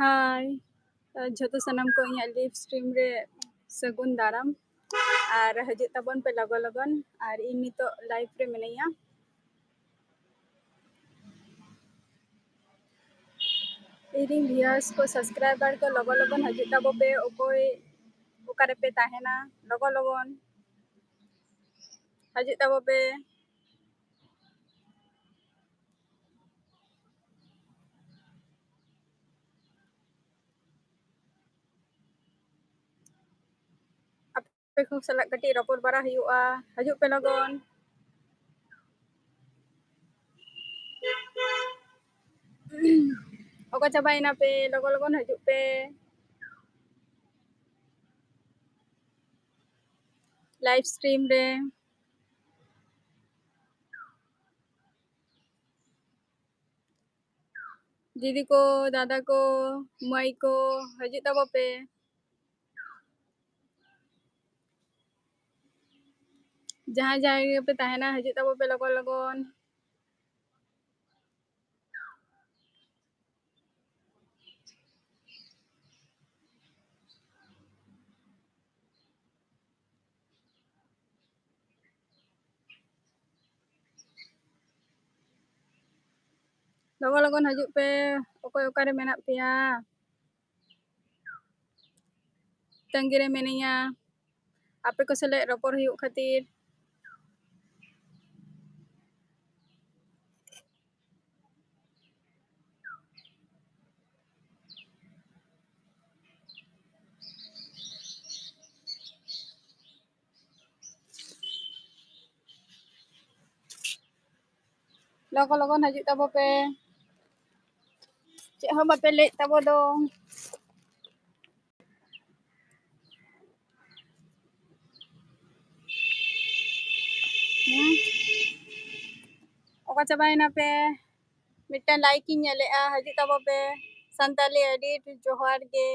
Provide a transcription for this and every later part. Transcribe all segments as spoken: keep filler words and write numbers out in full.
ᱦᱟᱭ, ᱡᱷᱚᱛᱚ ᱥᱟᱱᱟᱢ ᱠᱚ ᱤᱧᱟᱹᱜ live stream ᱨᱮ ᱥᱟᱹᱜᱩᱱ ᱫᱟᱨᱟᱢ᱾ ᱟᱨ ᱦᱤᱡᱩᱜ ᱛᱟᱵᱚᱱ ᱯᱮ ᱞᱚᱜᱚᱱ ᱞᱚᱜᱚᱱ᱾ ᱟᱨ ᱤᱧ ᱱᱤᱛᱚᱜ live ᱨᱮ ᱢᱤᱱᱟᱹᱧᱟ᱾ ᱤᱧᱨᱮᱱ viewers ᱠᱚ, subscriber ᱠᱚ, ᱞᱚᱜᱚᱱ ᱞᱚᱜᱚᱱ ᱦᱤᱡᱩᱜ ᱛᱟᱵᱚ ᱯᱮ᱾ ᱚᱠᱚᱭ ᱚᱠᱟ ᱨᱮᱯᱮ ᱛᱟᱦᱮᱱᱟ, ᱞᱚᱜᱚᱱ ᱞᱚᱜᱚᱱ ᱦᱤᱡᱩᱜ ᱛᱟᱵᱚ ᱯᱮ᱾ ᱟᱯᱮ ᱠᱚ ᱥᱟᱞᱟᱜ ᱠᱟᱹᱴᱤᱡ ᱨᱚᱯᱚᱲ ᱵᱟᱲᱟ ᱦᱩᱭᱩᱜᱼᱟ, ᱦᱤᱡᱩᱜ ᱯᱮ ᱞᱚᱜᱚᱱ᱾ ᱚᱠᱟ ᱪᱟᱵᱟᱭᱮᱱᱟ ᱯᱮ? ᱞᱚᱜᱚᱱ ᱞᱚᱜᱚᱱ ᱦᱤᱡᱩᱜ ᱯᱮ live stream ᱨᱮ᱾ ᱫᱤᱫᱤ ᱠᱚ, ᱫᱟᱫᱟ ᱠᱚ, ᱢᱟᱹᱭ ᱠᱚ, ᱦᱤᱡᱩᱜ ᱛᱟᱵᱚ ᱯᱮ᱾ ᱡᱟᱦᱟᱸᱭ ᱡᱟᱦᱟᱸᱭ ᱜᱮᱯᱮ ᱛᱟᱦᱮᱱᱟ, ᱦᱤᱡᱩᱜ ᱛᱟᱵᱚ ᱯᱮ ᱞᱚᱜᱚᱱ ᱞᱚᱜᱚᱱ᱾ ᱞᱚᱜᱚᱱ ᱞᱚᱜᱚᱱ ᱦᱤᱡᱩᱜ ᱯᱮ, ᱚᱠᱚᱭ ᱚᱠᱟᱨᱮ ᱢᱮᱱᱟᱜ ᱯᱮᱭᱟ? ᱛᱟᱺᱜᱤ ᱨᱮ ᱢᱤᱱᱟᱹᱧᱟ, ᱟᱯᱮ ᱠᱚ ᱥᱟᱞᱟᱜ ᱨᱚᱯᱚᱲ ᱦᱩᱭᱩᱜ ᱠᱷᱟᱹᱛᱤᱨ᱾ ᱞᱚᱜᱚᱱ ᱞᱚᱜᱚᱱ ᱦᱤᱡᱩᱜ ᱛᱟᱵᱚ ᱯᱮ, ᱪᱮᱫ ᱦᱚᱸ ᱵᱟᱯᱮ ᱞᱟᱹᱭᱮᱫ ᱛᱟᱵᱚ ᱫᱚ᱾ ᱦᱩᱸ? ᱚᱠᱟ ᱪᱟᱵᱟᱭᱮᱱᱟ ᱯᱮ? ᱢᱤᱫᱴᱟᱝ like ᱤᱧ ᱧᱮᱞᱮᱜᱼᱟ, ᱦᱤᱡᱩᱜ ᱛᱟᱵᱚ ᱯᱮ᱾ ᱥᱟᱱᱛᱟᱞᱤ edit, ᱡᱚᱦᱟᱨ ᱜᱮ᱾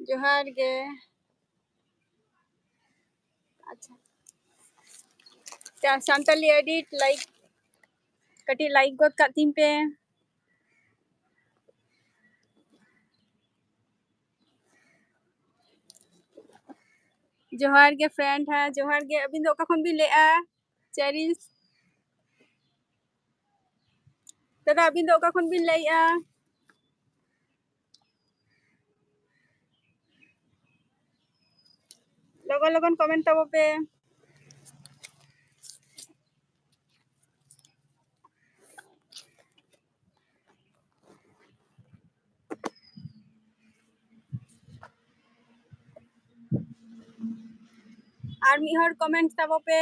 ᱡᱚᱦᱟᱨ ᱜᱮ᱾ ᱟᱪᱪᱷᱟ, ᱪᱟ, ᱥᱟᱱᱛᱟᱞᱤ ᱮᱰᱤᱴ ᱞᱟᱭᱤᱠ, ᱠᱟᱹᱴᱤᱡ ᱞᱟᱭᱤᱠ ᱜᱚᱫ ᱠᱟᱜ ᱛᱤᱧ ᱯᱮ᱾ ᱡᱚᱦᱟᱨ ᱜᱮ ᱯᱷᱨᱮᱱᱰ᱾ ᱦᱮᱸ, ᱡᱚᱦᱟᱨ ᱜᱮ᱾ ᱟᱹᱵᱤᱱ ᱫᱚ ᱚᱠᱟ ᱠᱷᱚᱱ ᱵᱤᱱ ᱞᱟᱹᱭᱮᱜᱼᱟ? ᱪᱮᱨᱤᱥ᱾ ᱫᱟᱫᱟ, ᱟᱹᱵᱤᱱ ᱫᱚ ᱚᱠᱟ ᱠᱷᱚᱱ ᱵᱤᱱ ᱞᱟᱹᱭᱮᱜᱼᱟ? ᱞᱚᱜᱚᱱ ᱞᱚᱜᱚᱱ ᱠᱚᱢᱮᱱᱴ ᱛᱟᱵᱚ ᱯᱮ᱾ ᱟᱨ ᱢᱤᱫ ᱦᱚᱲ ᱠᱚᱢᱮᱱᱴ ᱛᱟᱵᱚ ᱯᱮ᱾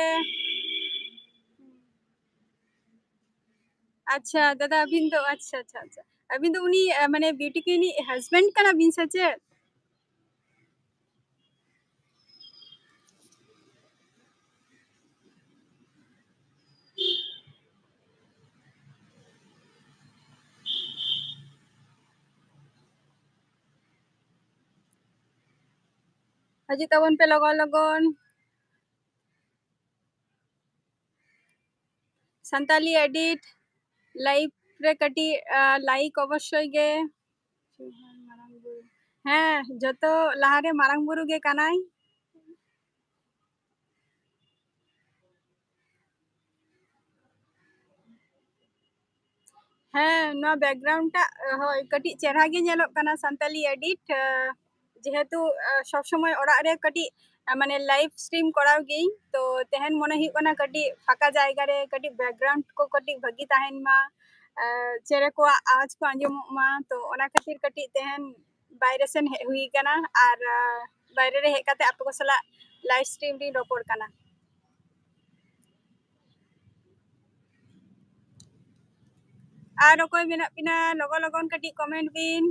ᱟᱪᱪᱷᱟ ᱫᱟᱫᱟ, ᱟᱹᱵᱤᱱ ᱫᱚ, ᱟᱪᱪᱷᱟ, ᱟᱪᱪᱷᱟ, ᱟᱪᱪᱷᱟ, ᱟᱹᱵᱤᱱ ᱫᱚ ᱩᱱᱤ, ᱟᱸ, ᱢᱟᱱᱮ ᱵᱤᱭᱩᱴᱤ ᱠᱩᱭᱤᱱ ᱤᱡ ᱦᱟᱡᱵᱮᱱᱰ ᱠᱟᱱᱟ ᱵᱤᱱ ᱥᱮ ᱪᱮᱫ? ᱦᱤᱡᱩᱜ ᱛᱟᱵᱚᱱ ᱯᱮ ᱞᱚᱜᱚᱱ ᱞᱚᱜᱚᱱ᱾ ᱥᱟᱱᱛᱟᱞᱤ ᱮᱰᱤᱴ ᱞᱟᱭᱤᱵᱷ ᱨᱮ ᱠᱟᱹᱴᱤᱡ, ᱟᱸ, ᱞᱟᱭᱤᱠ ᱚᱵᱚᱥᱥᱳᱭ ᱜᱮ᱾ ᱦᱮᱸ, ᱡᱚᱛᱚ ᱞᱟᱦᱟᱨᱮ ᱢᱟᱨᱟᱝ ᱵᱩᱨᱩ ᱜᱮ ᱠᱟᱱᱟᱭ᱾ ᱦᱮᱸ, ᱱᱚᱣᱟ ᱵᱮᱠᱜᱨᱟᱣᱩᱱᱰ ᱴᱟᱜ, ᱦᱳᱭ, ᱠᱟᱹᱴᱤᱡ ᱪᱮᱨᱦᱟ ᱜᱮ ᱧᱮᱞᱚᱜ ᱠᱟᱱᱟ ᱥᱟᱱᱛᱟᱞᱤ ᱮᱰᱤᱴ, ᱡᱮᱦᱮᱛᱩ, ᱟᱸ, ᱥᱚᱵ ᱥᱚᱢᱚᱭ ᱚᱲᱟᱜ ᱨᱮ ᱠᱟᱹᱴᱤᱡ, ᱟᱸ, ᱢᱟᱱᱮ ᱞᱟᱭᱤᱵᱷ ᱥᱴᱨᱤᱢ ᱠᱚᱨᱟᱣ ᱜᱤᱭᱟᱹᱧ, ᱛᱚ ᱛᱮᱦᱮᱧ ᱢᱚᱱᱮ ᱦᱩᱭᱩᱜ ᱠᱟᱱᱟ ᱠᱟᱹᱴᱤᱡ ᱯᱷᱟᱸᱠᱟ ᱡᱟᱭᱜᱟ ᱨᱮ ᱠᱟᱹᱴᱤᱡ ᱵᱮᱠᱜᱨᱟᱣᱩᱱᱰ ᱠᱚ ᱠᱟᱹᱴᱤᱡ ᱵᱷᱟᱹᱜᱤ ᱛᱟᱦᱮᱱ ᱢᱟ, ᱟᱸ, ᱪᱮᱬᱮ ᱠᱚᱣᱟᱜ ᱟᱣᱟᱡᱽ ᱠᱚ ᱟᱸᱡᱚᱢᱚᱜ ᱢᱟ, ᱛᱚ ᱚᱱᱟ ᱠᱷᱟᱹᱛᱤᱨ ᱠᱟᱹᱴᱤᱡ ᱛᱮᱦᱮᱧ ᱵᱟᱭᱨᱮ ᱥᱮᱱ ᱦᱮᱡ ᱦᱩᱭ ᱠᱟᱱᱟ ᱟᱨ, ᱟᱸ, ᱵᱟᱭᱨᱮ ᱨᱮ ᱦᱮᱡ ᱠᱟᱛᱮ ᱟᱯᱮ ᱠᱚ ᱥᱟᱞᱟᱜ ᱞᱟᱭᱤᱵᱷ ᱥᱴᱨᱤᱢ ᱨᱤᱧ ᱨᱚᱯᱚᱲ ᱠᱟᱱᱟ᱾ ᱟᱨ ᱚᱠᱚᱭ ᱢᱮᱱᱟᱜ ᱵᱤᱱᱟ, ᱞᱚᱜᱚᱱ ᱞᱚᱜᱚᱱ ᱠᱟᱹᱴᱤᱡ ᱠᱚᱢᱮᱱᱴ ᱵᱤᱱ᱾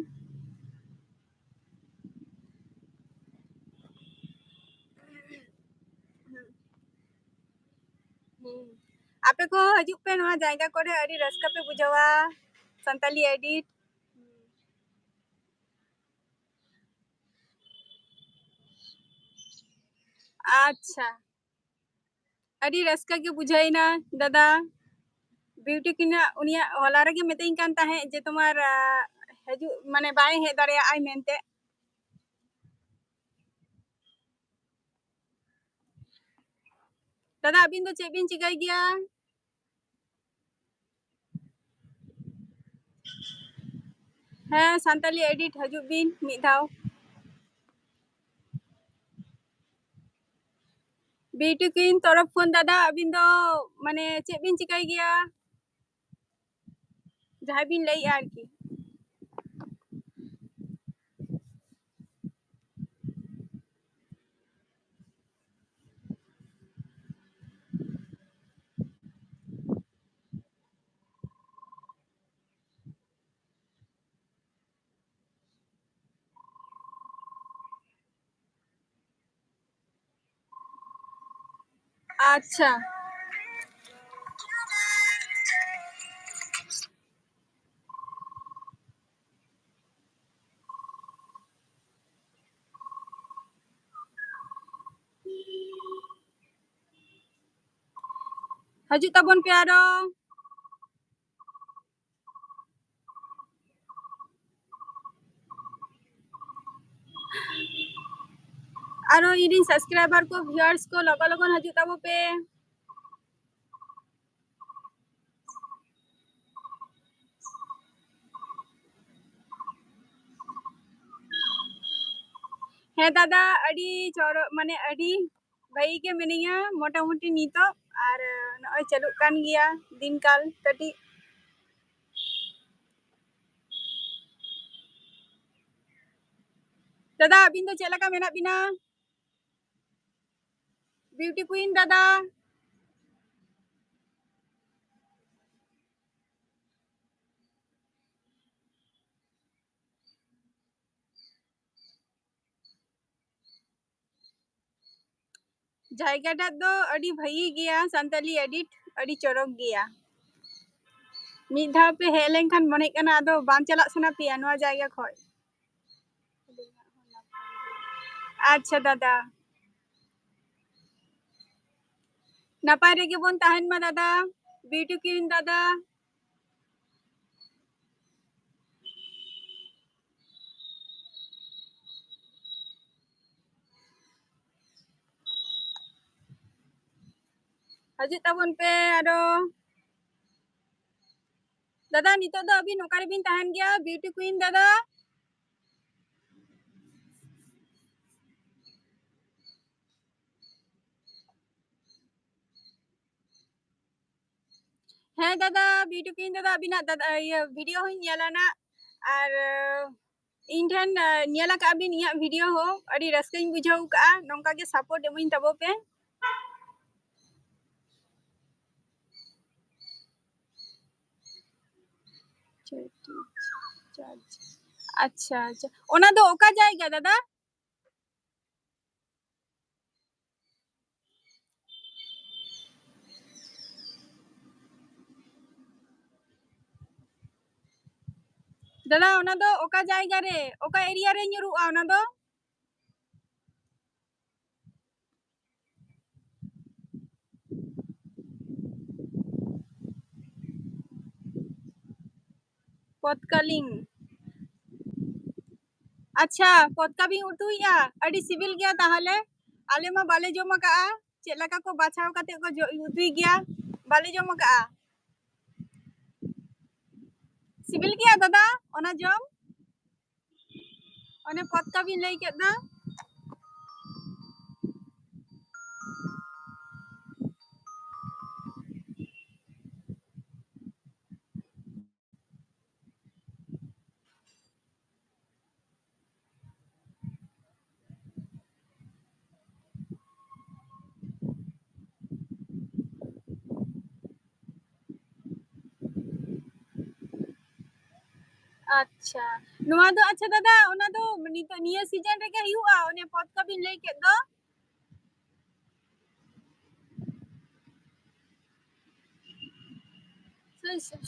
ᱦᱩᱸ᱾ ᱟᱯᱮ ᱠᱚ ᱦᱤᱡᱩᱜ ᱯᱮ, ᱱᱚᱣᱟ ᱡᱟᱭᱜᱟ ᱠᱚᱨᱮ ᱟᱹᱰᱤ ᱨᱟᱹᱥᱠᱟᱹ ᱯᱮ ᱵᱩᱡᱷᱟᱹᱣᱟ ᱥᱟᱱᱛᱟᱞᱤ ᱮᱰᱤᱴ᱾ ᱟᱪᱪᱷᱟ, ᱟᱹᱰᱤ ᱨᱟᱹᱥᱠᱟᱹ ᱜᱮ ᱵᱩᱡᱷᱟᱹᱣ ᱮᱱᱟ ᱫᱟᱫᱟ᱾ ᱵᱤᱭᱩᱴᱤ ᱠᱤᱱᱟᱜ ᱩᱱᱤᱭᱟᱜ ᱦᱚᱞᱟ ᱨᱮᱜᱮ ᱢᱤᱛᱟᱹᱧ ᱠᱟᱱ ᱛᱟᱦᱮᱸᱫ ᱡᱮ ᱛᱳᱢᱟᱨ, ᱟ, ᱦᱤᱡᱩᱜ, ᱢᱟᱱᱮ ᱵᱟᱭ ᱦᱮᱡ ᱫᱟᱲᱮᱭᱟᱜᱼᱟᱭ ᱢᱮᱱᱛᱮ᱾ ᱫᱟᱫᱟ, ᱟᱹᱵᱤᱱ ᱫᱚ ᱪᱮᱫ ᱵᱤᱱ ᱪᱤᱠᱟᱹᱭ ᱜᱮᱭᱟ? ᱦᱮᱸ, ᱥᱟᱱᱛᱟᱞᱤ ᱮᱰᱤᱴ ᱦᱤᱡᱩᱜ ᱵᱤᱱ ᱢᱤᱫ ᱫᱷᱟᱣ᱾ ᱵᱤᱭᱩᱴᱤ ᱠᱩᱭᱤᱱ ᱛᱚᱨᱚᱯ ᱠᱷᱚᱱ ᱫᱟᱫᱟ, ᱟᱹᱵᱤᱱ ᱫᱚ ᱢᱟᱱᱮ ᱪᱮᱫ ᱵᱤᱱ ᱪᱤᱠᱟᱹᱭ ᱜᱮᱭᱟ? ᱡᱟᱦᱟᱸᱭ ᱵᱤᱱ ᱞᱟᱹᱭᱮᱜᱼᱟ ᱟᱨᱠᱤ᱾ ᱟᱪᱪᱷᱟ᱾ ᱦᱤᱡᱩᱜ ᱛᱟᱵᱚᱱ ᱯᱮ ᱟᱨᱚ᱾ ᱟᱨᱚ ᱤᱧᱨᱮᱱ subscriber ᱠᱚ, viewers ᱠᱚ, ᱞᱚᱜᱚᱱ ᱞᱚᱜᱚᱱ ᱦᱤᱡᱩᱜ ᱛᱟᱵᱚ ᱯᱮ᱾ ᱦᱮᱸ ᱫᱟᱫᱟ, ᱟᱹᱰᱤ ᱪᱚᱨᱚᱠ, ᱢᱟᱱᱮ ᱟᱹᱰᱤ ᱵᱷᱟᱹᱜᱤ ᱜᱮ ᱢᱤᱱᱟᱹᱧᱟ ᱢᱚᱴᱟᱢᱩᱴᱤ ᱱᱤᱛᱚᱜ, ᱟᱨ ᱱᱚᱜᱼᱚᱭ ᱪᱟᱹᱞᱩᱜ ᱠᱟᱱ ᱜᱮᱭᱟ ᱫᱤᱱᱠᱟᱞ ᱠᱟᱹᱴᱤᱡ᱾ ᱫᱟᱫᱟ, ᱟᱹᱵᱤᱱ ᱫᱚ ᱪᱮᱫ ᱞᱮᱠᱟ ᱢᱮᱱᱟᱜ ᱵᱤᱱᱟ? ᱵᱤᱭᱩᱴᱤ ᱠᱩᱭᱤᱱ ᱫᱟᱫᱟ᱾ ᱡᱟᱭᱜᱟᱴᱟᱜ ᱫᱚ ᱟᱹᱰᱤ ᱵᱷᱟᱹᱜᱤ ᱜᱮᱭᱟ, ᱥᱟᱱᱛᱟᱞᱤ ᱮᱰᱤᱴ ᱟᱹᱰᱤ ᱪᱚᱨᱚᱠ ᱜᱮᱭᱟ᱾ ᱢᱤᱫ ᱫᱷᱟᱣ ᱯᱮ ᱦᱮᱡ ᱞᱮᱱᱠᱷᱟᱱ ᱢᱚᱱᱮᱜ ᱠᱟᱱᱟ ᱟᱫᱚ ᱵᱟᱝ ᱪᱟᱞᱟᱜ ᱥᱟᱱᱟ ᱯᱮᱭᱟ ᱱᱚᱣᱟ ᱡᱟᱭᱜᱟ ᱠᱷᱚᱡ᱾ ᱟᱪᱪᱷᱟ ᱫᱟᱫᱟ, ᱱᱟᱯᱟᱭ ᱨᱮᱜᱮ ᱵᱚᱱ ᱛᱟᱦᱮᱱ ᱢᱟ ᱫᱟᱫᱟ, beauty queen ᱫᱟᱫᱟ᱾ ᱦᱤᱡᱩᱜ ᱛᱟᱵᱚᱱ ᱯᱮ ᱟᱨᱚ᱾ ᱫᱟᱫᱟ, ᱱᱤᱛᱚᱜ ᱫᱚ ᱟᱹᱵᱤᱱ ᱚᱠᱟ ᱨᱮᱵᱤᱱ ᱛᱟᱦᱮᱱ ᱜᱮᱭᱟ, beauty queen ᱫᱟᱫᱟ? ᱦᱮᱸ ᱫᱟᱫᱟ, beauty queen ᱫᱟᱫᱟ, ᱟᱹᱵᱤᱱᱟᱜ ᱫᱟᱫᱟ, ᱤᱭᱟᱹ, video ᱦᱚᱸᱧ ᱧᱮᱞᱟ ᱱᱟᱜ᱾ ᱟᱨ, ᱤᱧ ᱴᱷᱮᱱ, ᱟᱸ, ᱧᱮᱞ ᱟᱠᱟᱫ ᱵᱤᱱ ᱤᱧᱟᱹᱜ video ᱦᱚᱸ, ᱟᱹᱰᱤ ᱨᱟᱹᱥᱠᱟᱹᱧ ᱵᱩᱡᱷᱟᱹᱣ ᱠᱟᱜᱼᱟ᱾ ᱱᱚᱝᱠᱟ ᱜᱮ support ᱮᱢᱟᱹᱧ ᱛᱟᱵᱚ ᱯᱮ᱾ ᱟᱪᱪᱷᱟ, ᱟᱪᱪᱷᱟ᱾ ᱚᱱᱟ ᱫᱚ ᱚᱠᱟ ᱡᱟᱭᱜᱟ ᱫᱟᱫᱟ? ᱫᱟᱫᱟ, ᱚᱱᱟ ᱫᱚ ᱚᱠᱟ ᱡᱟᱭᱜᱟ ᱨᱮ, ᱚᱠᱟ area ᱨᱮ ᱧᱩᱨᱩᱜᱼᱟ ᱚᱱᱟ ᱫᱚ? ᱯᱚᱛᱠᱟᱞᱤᱝ᱾ ᱟᱪᱪᱷᱟ, ᱯᱚᱛᱠᱟ ᱵᱤᱱ ᱩᱛᱩᱭᱮᱜᱼᱟ? ᱟᱹᱰᱤ ᱥᱤᱵᱤᱞ ᱜᱮᱭᱟ ᱛᱟᱦᱚᱞᱮ᱾ ᱟᱞᱮ ᱢᱟ ᱵᱟᱞᱮ ᱡᱚᱢ ᱟᱠᱟᱜᱼᱟ᱾ ᱪᱮᱫ ᱞᱮᱠᱟ ᱠᱚ ᱵᱟᱪᱷᱟᱣ ᱠᱟᱛᱮ ᱠᱚ ᱡᱚ-, ᱩᱛᱩᱭ ᱜᱮᱭᱟ? ᱵᱟᱞᱮ ᱡᱚᱢ ᱟᱠᱟᱜᱼᱟ᱾ ᱥᱤᱵᱤᱞ ᱜᱮᱭᱟ ᱫᱟᱫᱟ ᱚᱱᱟ ᱡᱚᱢ? ᱚᱱᱮ ᱯᱚᱛᱠᱟ ᱵᱤᱱ ᱞᱟᱹᱭ ᱠᱮᱫ ᱫᱚ? ᱟᱪᱪᱷᱟ, ᱱᱚᱣᱟ ᱫᱚ, ᱟᱪᱪᱷᱟ ᱫᱟᱫᱟ, ᱚᱱᱟ ᱫᱚ ᱱᱤᱛᱚᱜ ᱱᱤᱭᱟᱹ season ᱨᱮᱜᱮ ᱦᱩᱭᱩᱜᱼᱟ, ᱚᱱᱮ ᱯᱚᱛᱠᱟ ᱵᱤᱱ ᱞᱟᱹᱭ ᱠᱮᱫ ᱫᱚ?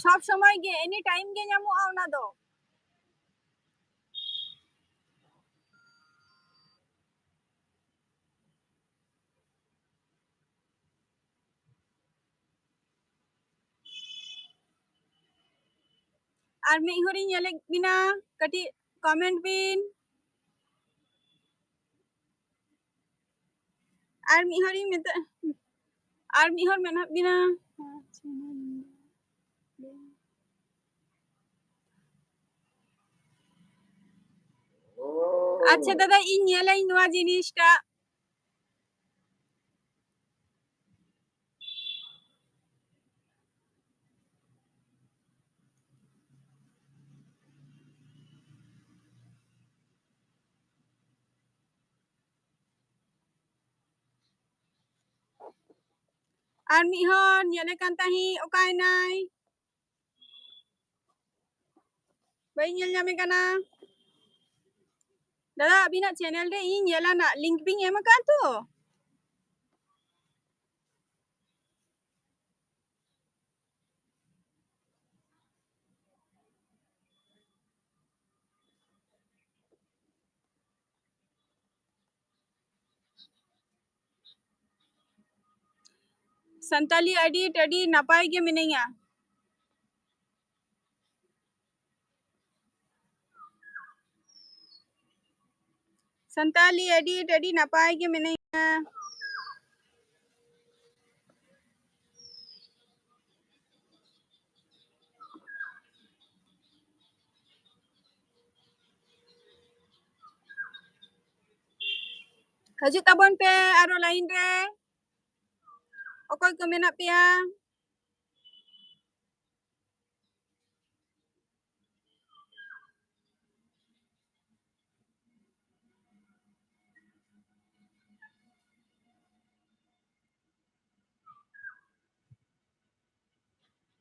ᱥᱚᱵ ᱥᱚᱢᱚᱭ ᱜᱮ, any time ᱜᱮ ᱧᱟᱢᱚᱜᱼᱟ ᱚᱱᱟ ᱫᱚ? ᱟᱨ ᱢᱤᱫ ᱦᱚᱲᱤᱧ ᱧᱮᱞᱮᱫ ᱵᱤᱱᱟ, ᱠᱟᱹᱴᱤᱡ comment ᱵᱤᱱ᱾ ᱟᱨ ᱢᱤᱫ ᱦᱚᱲᱤᱧ ᱢᱮᱛᱟ, ᱟᱨ ᱢᱤᱫ ᱦᱚᱲ ᱢᱮᱱᱟᱜ ᱵᱤᱱᱟ᱾ ᱟᱪᱪᱷᱟ ᱫᱟᱫᱟ, ᱤᱧ ᱧᱮᱞᱟᱹᱧ ᱱᱚᱣᱟ ᱡᱤᱱᱤᱥᱴᱟᱜ᱾ ᱟᱨ ᱢᱤᱫ ᱦᱚᱲ ᱧᱮᱞᱮ ᱠᱟᱱ ᱛᱟᱦᱮᱸᱫ, ᱚᱠᱟᱭᱱᱟᱭ? ᱵᱟᱹᱧ ᱧᱮᱞ ᱧᱟᱢᱮ ᱠᱟᱱᱟ᱾ ᱫᱟᱫᱟ, ᱟᱹᱵᱤᱱᱟᱜ channel ᱨᱮ ᱤᱧ ᱧᱮᱞᱟ ᱱᱟᱜ, link ᱵᱤᱱ ᱮᱢ ᱟᱠᱟᱫᱼᱟ ᱛᱚ? ᱥᱟᱱᱛᱟᱞᱤ edit ᱟᱹᱰᱤ ᱱᱟᱯᱟᱭ ᱜᱮ ᱢᱤᱱᱟᱹᱧᱟ᱾ ᱥᱟᱱᱛᱟᱞᱤ edit ᱟᱹᱰᱤ ᱱᱟᱯᱟᱭ ᱜᱮ ᱢᱤᱱᱟᱹᱧᱟ᱾ ᱦᱤᱡᱩᱜ ᱛᱟᱵᱚᱱ ᱯᱮ ᱟᱨᱚ line ᱨᱮ, ᱚᱠᱚᱭ ᱠᱚ ᱢᱮᱱᱟᱜ ᱯᱮᱭᱟ᱾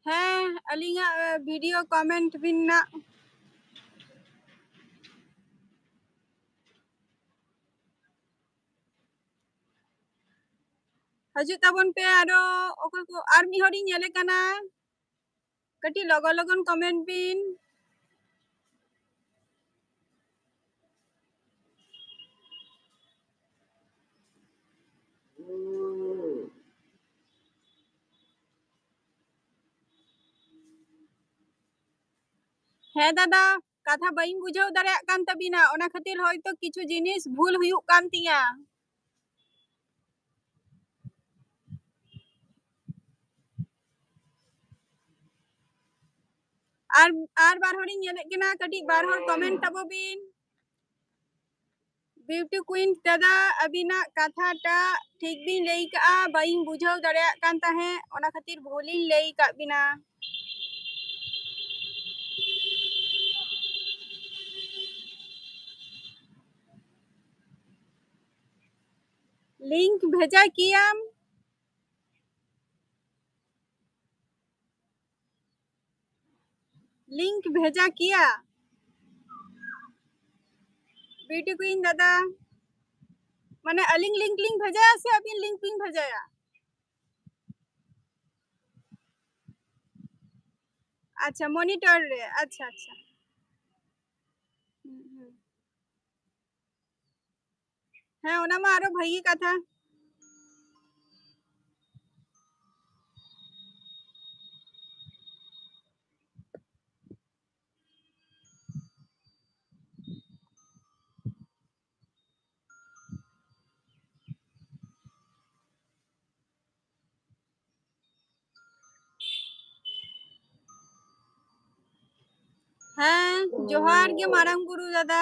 ᱦᱮᱸ, ᱟᱹᱞᱤᱧᱟᱜ, ᱮ, video comment ᱵᱤᱱ ᱱᱟᱜ᱾ ᱦᱤᱡᱩᱜ ᱛᱟᱵᱚᱱ ᱯᱮ ᱟᱨᱚ, ᱚᱠᱚᱭ ᱠᱚ, ᱟᱨ ᱢᱤᱫ ᱦᱚᱲᱤᱧ ᱧᱮᱞᱮ ᱠᱟᱱᱟ, ᱠᱟᱹᱴᱤᱡ ᱞᱚᱜᱚᱱ ᱞᱚᱜᱚᱱ comment ᱵᱤᱱ᱾ ᱦᱮᱸ ᱫᱟᱫᱟ, ᱠᱟᱛᱷᱟ ᱵᱟᱹᱧ ᱵᱩᱡᱷᱟᱹᱣ ᱫᱟᱲᱮᱭᱟᱜ ᱠᱟᱱ ᱛᱟᱵᱤᱱᱟ, ᱚᱱᱟ ᱠᱷᱟᱹᱛᱤᱨ ᱦᱚᱭᱛᱚ ᱠᱤᱪᱷᱩ ᱡᱤᱱᱤᱥ ᱵᱷᱩᱞ ᱦᱩᱭᱩᱜ ᱠᱟᱱ ᱛᱤᱧᱟ᱾ ᱟᱨ, ᱟᱨ ᱵᱟᱨ ᱦᱚᱲᱤᱧ ᱧᱮᱞᱮᱫ ᱠᱤᱱᱟ, ᱠᱟᱹᱴᱤᱡ ᱵᱟᱨ ᱦᱚᱲ comment ᱛᱟᱵᱚ ᱵᱤᱱ᱾ Beauty Queen ᱫᱟᱫᱟ, ᱟᱹᱵᱤᱱᱟᱜ ᱠᱟᱛᱷᱟᱴᱟᱜ ᱴᱷᱤᱠ ᱵᱤᱱ ᱞᱟᱹᱭ ᱠᱟᱜᱼᱟ, ᱵᱟᱹᱧ ᱵᱩᱡᱷᱟᱹᱣ ᱫᱟᱲᱮᱭᱟᱜ ᱠᱟᱱ ᱛᱟᱦᱮᱸᱫ, ᱚᱱᱟ ᱠᱷᱟᱹᱛᱤᱨ ᱵᱷᱩᱞᱤᱧ ᱞᱟᱹᱭ ᱠᱟᱜ ᱵᱤᱱᱟ᱾ Link ᱵᱷᱮᱡᱟ ᱠᱮᱭᱟᱢ᱾ Link ᱵᱷᱮᱡᱟ ᱠᱮᱭᱟ᱾ Beauty Queen ᱫᱟᱫᱟ, ᱢᱟᱱᱮ ᱟᱹᱞᱤᱧ link ᱞᱤᱧ ᱵᱷᱮᱡᱟᱭᱟ ᱥᱮ ᱟᱹᱵᱤᱱ link ᱵᱤᱱ ᱵᱷᱮᱡᱟᱭᱟ? ᱟᱪᱪᱷᱟ, monitor ᱨᱮ᱾ ᱟᱪᱪᱷᱟ, ᱟᱪᱪᱷᱟ᱾ ᱦᱩᱸ, ᱦᱩᱸ᱾ ᱦᱮᱸ, ᱚᱱᱟ ᱢᱟ ᱟᱨᱚ ᱵᱷᱟᱹᱜᱤ ᱠᱟᱛᱷᱟ᱾ ᱦᱮᱸ, ᱡᱚᱦᱟᱨ ᱜᱮ ᱢᱟᱨᱟᱝ ᱵᱩᱨᱩ ᱫᱟᱫᱟ᱾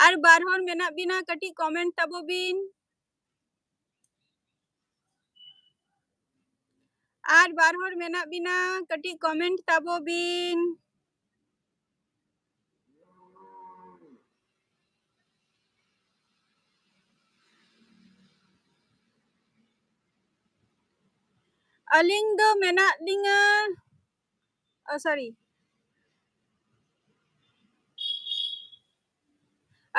ᱟᱨ ᱵᱟᱨ ᱦᱚᱲ ᱢᱮᱱᱟᱜ ᱵᱤᱱᱟ, ᱠᱟᱹᱴᱤᱡ comment ᱛᱟᱵᱚ ᱵᱤᱱ᱾ ᱟᱨ ᱵᱟᱨ ᱦᱚᱲ ᱢᱮᱱᱟᱜ ᱵᱤᱱᱟ, ᱠᱟᱹᱴᱤᱡ comment ᱛᱟᱵᱚ ᱵᱤᱱ᱾ ᱟᱹᱞᱤᱧ ᱫᱚ ᱢᱮᱱᱟᱜ ᱞᱤᱧᱟ, ᱚ, sorry,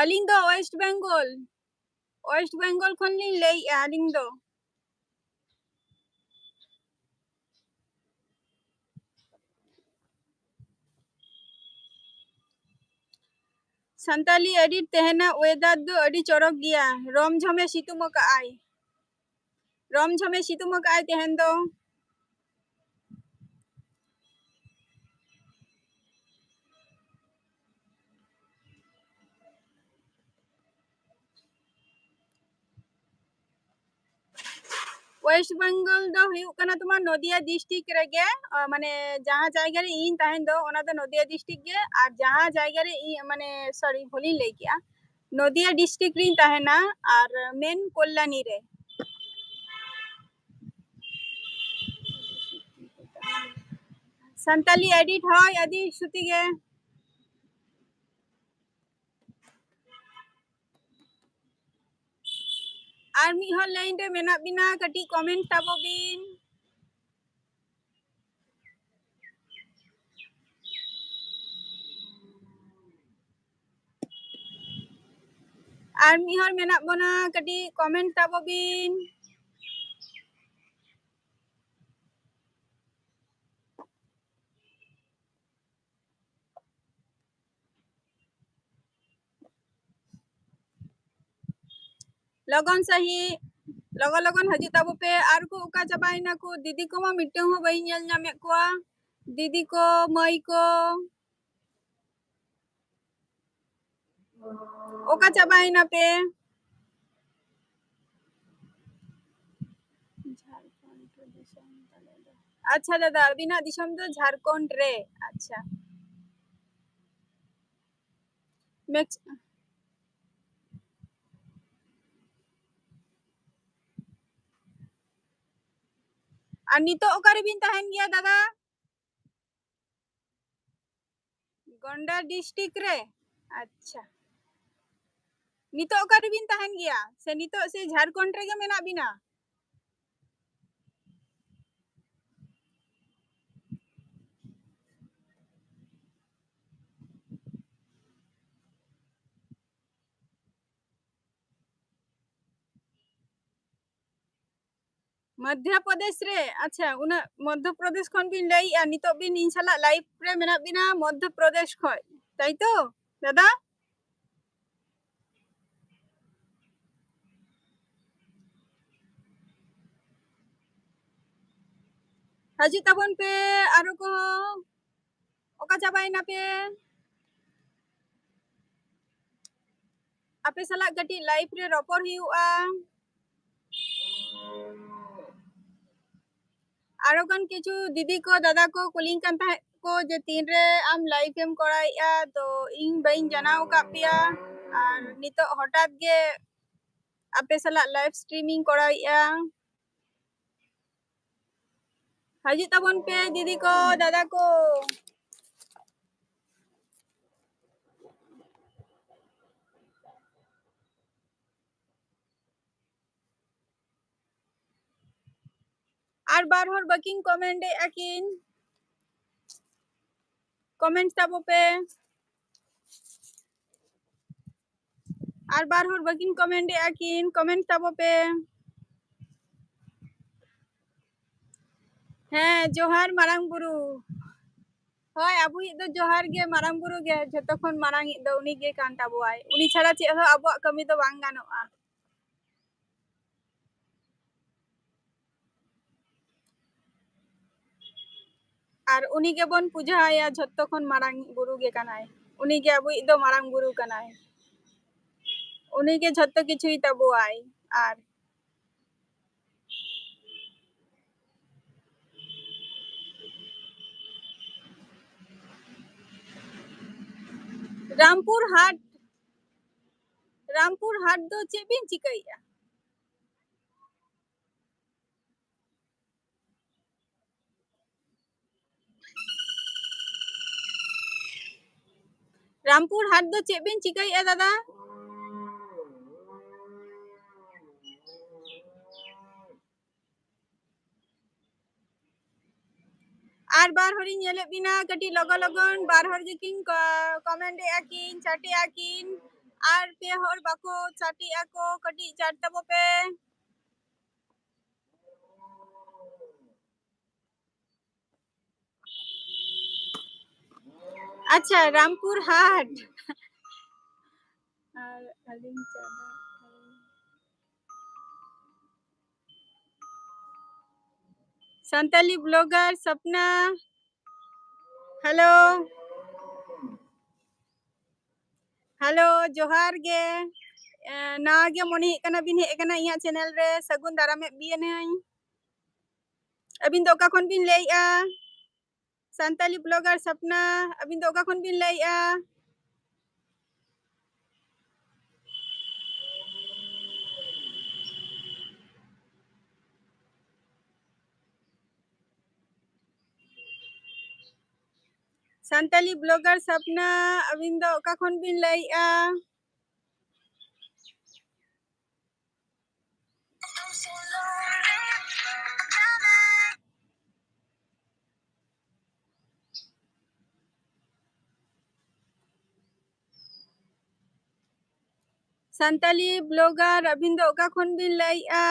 ᱟᱹᱞᱤᱧ ᱫᱚ West Bengal, West Bengal ᱠᱷᱚᱱ ᱞᱤᱧ ᱞᱟᱹᱭᱮᱜᱼᱟ ᱟᱹᱞᱤᱧ ᱫᱚ᱾ ᱥᱟᱱᱛᱟᱞᱤ ᱮᱰᱤᱴ, ᱛᱮᱦᱮᱧᱟᱜ ᱳᱭᱮᱫᱟᱨ ᱫᱚ ᱟᱹᱰᱤ ᱪᱚᱨᱚᱠ ᱜᱮᱭᱟ, ᱨᱚᱢ ᱡᱷᱚᱢᱮ ᱥᱤᱛᱩᱝ ᱟᱠᱟᱫ ᱟᱭ, ᱨᱚᱢ ᱡᱷᱚᱢᱮ ᱥᱤᱛᱩᱝ ᱟᱠᱟᱫ ᱟᱭ ᱛᱮᱦᱮᱧ ᱫᱚ᱾ ᱳᱭᱮᱥᱴ ᱵᱮᱝᱜᱚᱞ ᱫᱚ ᱦᱩᱭᱩᱜ ᱠᱟᱱᱟ ᱛᱳᱢᱟᱨ ᱱᱚᱫᱤᱭᱟ ᱰᱤᱥᱴᱨᱤᱠᱴ ᱨᱮᱜᱮ, ᱟᱸ, ᱢᱟᱱᱮ ᱡᱟᱦᱟᱸ ᱡᱟᱭᱜᱟ ᱨᱮ ᱤᱧ ᱛᱟᱦᱮᱱ ᱫᱚ ᱚᱱᱟ ᱫᱚ ᱱᱚᱫᱤᱭᱟ ᱰᱤᱥᱴᱨᱤᱠᱴ ᱜᱮ, ᱟᱨ ᱡᱟᱦᱟᱸ ᱡᱟᱭᱜᱟ ᱨᱮ ᱤᱧ, ᱢᱟᱱᱮ ᱥᱚᱨᱤ, ᱵᱷᱩᱞᱤᱧ ᱞᱟᱹᱭ ᱠᱮᱜᱼᱟ, ᱱᱚᱫᱤᱭᱟ ᱰᱤᱥᱴᱨᱤᱠᱴ ᱨᱤᱧ ᱛᱟᱦᱮᱱᱟ, ᱟᱨ ᱢᱮᱱ ᱠᱚᱞᱞᱟᱱᱤ ᱨᱮ᱾ ᱥᱟᱱᱛᱟᱞᱤ ᱮᱰᱤᱴ ᱦᱳᱭ ᱟᱹᱰᱤ ᱥᱩᱛᱤ ᱜᱮ᱾ ᱟᱨ ᱢᱤᱫ ᱦᱚᱲ ᱞᱟᱭᱤᱱ ᱨᱮ ᱢᱮᱱᱟᱜ ᱵᱤᱱᱟ, ᱠᱟᱹᱴᱤᱡ ᱠᱚᱢᱮᱱᱴ ᱛᱟᱵᱚ ᱵᱤᱱ᱾ ᱟᱨ ᱢᱤᱫ ᱦᱚᱲ ᱢᱮᱱᱟᱜ ᱵᱚᱱᱟ, ᱠᱟᱹᱴᱤᱡ ᱠᱚᱢᱮᱱᱴ ᱛᱟᱵᱚ ᱵᱤᱱ᱾ ᱞᱚᱜᱚᱱ ᱥᱟᱺᱦᱤᱡ, ᱞᱚᱜᱚᱱ ᱞᱚᱜᱚᱱ ᱦᱤᱡᱩᱜ ᱛᱟᱵᱚ ᱯᱮ᱾ ᱟᱨ ᱠᱚ ᱚᱠᱟ ᱪᱟᱵᱟᱭᱮᱱᱟ ᱠᱚ? ᱫᱤᱫᱤ ᱠᱚᱢᱟ ᱢᱤᱫᱴᱟᱝ ᱦᱚᱸ ᱵᱟᱹᱧ ᱧᱮᱞ ᱧᱟᱢᱮᱫ ᱠᱚᱣᱟ᱾ ᱫᱤᱫᱤ ᱠᱚ, ᱢᱟᱹᱭ ᱠᱚ, ᱚᱠᱟ ᱪᱟᱵᱟᱭᱮᱱᱟ ᱯᱮ? ᱟᱪᱪᱷᱟ ᱫᱟᱫᱟ, ᱟᱹᱵᱤᱱᱟᱜ ᱫᱤᱥᱚᱢ ᱫᱚ ᱡᱷᱟᱲᱠᱷᱚᱸᱰ ᱨᱮ? ᱟᱪᱪᱷᱟ᱾ ᱢᱮᱠᱥ-, ᱟᱨ ᱱᱤᱛᱚᱜ ᱚᱠᱟ ᱨᱮᱵᱤᱱ ᱛᱟᱦᱮᱱ ᱜᱮᱭᱟ ᱫᱟᱫᱟ? ᱜᱚᱱᱰᱟᱨ ᱰᱤᱥᱴᱨᱤᱠᱴ ᱨᱮ? ᱟᱪᱪᱷᱟ᱾ ᱱᱤᱛᱚᱜ ᱚᱠᱟ ᱨᱮᱵᱤᱱ ᱛᱟᱦᱮᱱ ᱜᱮᱭᱟ? ᱥᱮ ᱱᱤᱛᱚᱜ ᱥᱮ ᱡᱷᱟᱲᱠᱷᱚᱸᱰ ᱨᱮᱜᱮ ᱢᱮᱱᱟᱜ ᱵᱤᱱᱟ? ᱢᱚᱫᱷᱭᱚ ᱯᱨᱚᱫᱮᱥ ᱨᱮ? ᱟᱪᱪᱷᱟ, ᱩᱱᱟᱹᱜ ᱢᱚᱫᱷᱭᱚ ᱯᱨᱚᱫᱮᱥ ᱠᱷᱚᱱ ᱵᱤᱱ ᱞᱟᱹᱭᱮᱜᱼᱟ, ᱱᱤᱛᱚᱜ ᱵᱤᱱ ᱤᱧ ᱥᱟᱞᱟᱜ ᱞᱟᱭᱤᱵᱷ ᱨᱮ ᱢᱮᱱᱟᱜ ᱵᱤᱱᱟ ᱢᱚᱫᱷᱭᱚ ᱯᱨᱚᱫᱮᱥ ᱠᱷᱚᱱ, ᱛᱟᱭ ᱛᱚ ᱫᱟᱫᱟ? ᱦᱤᱡᱩᱜ ᱛᱟᱵᱚᱱ ᱯᱮ ᱟᱨᱚ ᱠᱚ᱾ ᱚᱠᱟ ᱪᱟᱵᱟᱭᱮᱱᱟ ᱯᱮ? ᱟᱯᱮ ᱥᱟᱞᱟᱜ ᱠᱟᱹᱴᱤᱡ live ᱨᱮ ᱨᱚᱯᱚᱲ ᱦᱩᱭᱩᱜᱼᱟ᱾ ᱟᱨᱚ ᱜᱟᱱ ᱠᱤᱪᱷᱩ ᱫᱤᱫᱤ ᱠᱚ, ᱫᱟᱫᱟ ᱠᱚ ᱠᱩᱞᱤᱧ ᱠᱟᱱ ᱛᱟᱦᱮᱸᱫ ᱠᱚ ᱡᱮ ᱛᱤᱱᱨᱮ ᱟᱢ live ᱮᱢ ᱠᱚᱨᱟᱣᱮᱫᱼᱟ, ᱛᱚ ᱤᱧ ᱵᱟᱹᱧ ᱡᱟᱱᱟᱣ ᱟᱠᱟᱫ ᱯᱮᱭᱟ᱾ ᱟᱨ ᱱᱤᱛᱚᱜ ᱦᱚᱴᱟᱛ ᱜᱮ ᱟᱯᱮ ᱥᱟᱞᱟᱜ live streaming ᱠᱚᱨᱟᱣᱮᱫᱼᱟ᱾ ᱦᱤᱡᱩᱜ ᱛᱟᱵᱚᱱ ᱯᱮ ᱫᱤᱫᱤ ᱠᱚ, ᱫᱟᱫᱟ ᱠᱚ᱾ ᱟᱨ ᱵᱟᱨ ᱦᱚᱲ ᱵᱟᱹᱠᱤᱱ comment ᱮᱫᱼᱟ ᱠᱤᱱ, comment ᱛᱟᱵᱚ ᱯᱮ᱾ ᱟᱨ ᱵᱟᱨ ᱦᱚᱲ ᱵᱟᱹᱠᱤᱱ comment ᱮᱫᱼᱟ ᱠᱤᱱ, comment ᱛᱟᱵᱚ ᱯᱮ᱾ ᱦᱮᱸ, ᱡᱚᱦᱟᱨ ᱢᱟᱨᱟᱝ ᱵᱩᱨᱩ᱾ ᱦᱳᱭ, ᱟᱵᱚᱭᱤᱡ ᱫᱚ ᱡᱚᱦᱟᱨ ᱜᱮ, ᱢᱟᱨᱟᱝ ᱵᱩᱨᱩ ᱜᱮ ᱡᱷᱚᱛᱚ ᱠᱷᱚᱱ ᱢᱟᱨᱟᱝᱤᱡ ᱫᱚ ᱩᱱᱤ ᱜᱮ ᱠᱟᱱ ᱛᱟᱵᱚᱣᱟᱭ᱾ ᱩᱱᱤ ᱪᱷᱟᱲᱟ ᱪᱮᱫ ᱦᱚᱸ ᱟᱵᱚᱣᱟᱜ ᱠᱟᱹᱢᱤ ᱫᱚ ᱵᱟᱝ ᱜᱟᱱᱚᱜᱼᱟ᱾ ᱟᱨ ᱩᱱᱤ ᱜᱮᱵᱚᱱ ᱯᱩᱡᱟᱹ ᱟᱭᱟ, ᱡᱷᱚᱛᱚ ᱠᱷᱚᱱ ᱢᱟᱨᱟᱝ ᱵᱩᱨᱩ ᱜᱮ ᱠᱟᱱᱟᱭ᱾ ᱩᱱᱤ ᱜᱮ ᱟᱵᱚᱭᱤᱡ ᱫᱚ ᱢᱟᱨᱟᱝ ᱵᱩᱨᱩ ᱠᱟᱱᱟᱭ᱾ ᱩᱱᱤ ᱜᱮ ᱡᱷᱚᱛᱚ ᱠᱤᱪᱷᱩᱭ ᱛᱟᱵᱚᱣᱟᱭ᱾ ᱟᱨ ᱨᱟᱢᱯᱩᱨ ᱦᱟᱴ, ᱨᱟᱢᱯᱩᱨ ᱦᱟᱴ ᱫᱚ ᱪᱮᱫ ᱵᱤᱱ ᱪᱤᱠᱟᱹᱭᱮᱫᱼᱟ? ᱨᱟᱢᱯᱩᱨ ᱦᱟᱴ ᱫᱚ ᱪᱮᱫ ᱵᱤᱱ ᱪᱤᱠᱟᱹᱭᱮᱫᱼᱟ ᱫᱟᱫᱟ? ᱟᱨ ᱵᱟᱨ ᱦᱚᱲᱤᱧ ᱧᱮᱞᱮᱫ ᱵᱤᱱᱟ, ᱠᱟᱹᱴᱤᱡ ᱞᱚᱜᱚᱱ ᱞᱚᱜᱚᱱ ᱵᱟᱨ ᱦᱚᱲ ᱜᱮᱠᱤᱱ ᱠᱚ-, comment ᱮᱫᱼᱟ ᱠᱤᱱ, chat ᱮᱫᱼᱟ ᱠᱤᱱ᱾ ᱟᱨ ᱯᱮ ᱦᱚᱲ ᱵᱟᱠᱚ chat ᱮᱫᱼᱟ ᱠᱚ, ᱠᱟᱹᱴᱤᱡ chat ᱛᱟᱵᱚ ᱯᱮ᱾ ᱟᱪᱪᱷᱟ, ᱨᱟᱢᱯᱩᱨ ᱦᱟᱴ᱾ ᱟᱨ ᱟᱹᱞᱤᱧ ᱪᱟᱞᱟᱜ ᱥᱟᱱᱛᱟᱞᱤ ᱵᱞᱚᱜᱟᱨ ᱥᱟᱯᱱᱟ, ᱦᱮᱞᱳ᱾ ᱦᱮᱞᱳ, ᱡᱚᱦᱟᱨ ᱜᱮ᱾ ᱮ, ᱱᱟᱣᱟ ᱜᱮ ᱢᱚᱱᱮ ᱦᱩᱭᱩᱜ ᱠᱟᱱᱟ ᱵᱤᱱ ᱦᱮᱡ ᱟᱠᱟᱱᱟ ᱤᱧᱟᱹᱜ ᱪᱮᱱᱮᱞ ᱨᱮ᱾ ᱥᱟᱹᱜᱩᱱ ᱫᱟᱨᱟᱢᱮᱫ ᱵᱤᱭᱟᱹᱱᱟᱹᱧ᱾ ᱟᱹᱵᱤᱱ ᱫᱚ ᱚᱠᱟ ᱠᱷᱚᱱ ᱵᱤᱱ ᱞᱟᱹᱭᱮᱜᱼᱟ? ᱥᱟᱱᱛᱟᱞᱤ ᱵᱞᱚᱜᱟᱨ ᱥᱟᱯᱱᱟ, ᱟᱹᱵᱤᱱ ᱫᱚ ᱚᱠᱟ ᱠᱷᱚᱱ ᱵᱤᱱ ᱞᱟᱹᱭᱮᱜᱼᱟ? ᱥᱟᱱᱛᱟᱞᱤ ᱵᱞᱚᱜᱟᱨ ᱥᱟᱯᱱᱟ, ᱟᱹᱵᱤᱱ ᱫᱚ ᱚᱠᱟ ᱠᱷᱚᱱ ᱵᱤᱱ ᱞᱟᱹᱭᱮᱜᱼᱟ? ᱥᱟᱱᱛᱟᱞᱤ ᱵᱞᱚᱜᱟᱨ, ᱟᱹᱵᱤᱱ ᱫᱚ ᱚᱠᱟ ᱠᱷᱚᱱ ᱵᱤᱱ ᱞᱟᱹᱭᱮᱜᱼᱟ?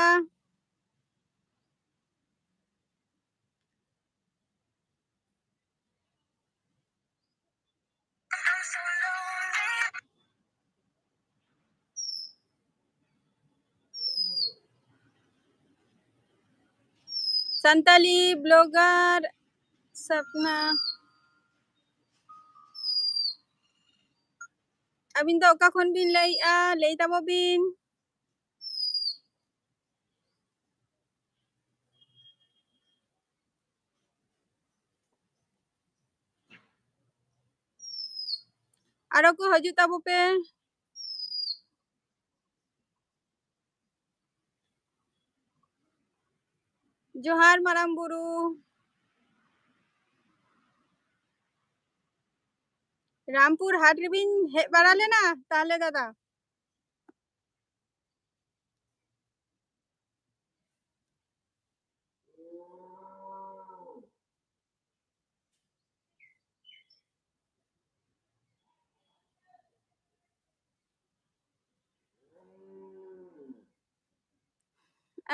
ᱥᱟᱱᱛᱟᱞᱤ ᱵᱞᱚᱜᱟᱨ ᱥᱟᱯᱱᱟ, ᱟᱹᱵᱤᱱ ᱫᱚ ᱚᱠᱟ ᱠᱷᱚᱱ ᱵᱤᱱ ᱞᱟᱹᱭᱮᱜᱼᱟ? ᱞᱟᱹᱭ ᱛᱟᱵᱚ ᱵᱤᱱ᱾ ᱟᱨᱚ ᱠᱚ ᱦᱤᱡᱩᱜ ᱛᱟᱵᱚ ᱯᱮ᱾ ᱡᱚᱦᱟᱨ ᱢᱟᱨᱟᱝ ᱵᱩᱨᱩ᱾ ᱨᱟᱢᱯᱩᱨ ᱦᱟᱴ ᱨᱮᱵᱤᱱ ᱦᱮᱡ ᱵᱟᱲᱟ ᱞᱮᱱᱟ ᱛᱟᱦᱞᱮ ᱫᱟᱫᱟ?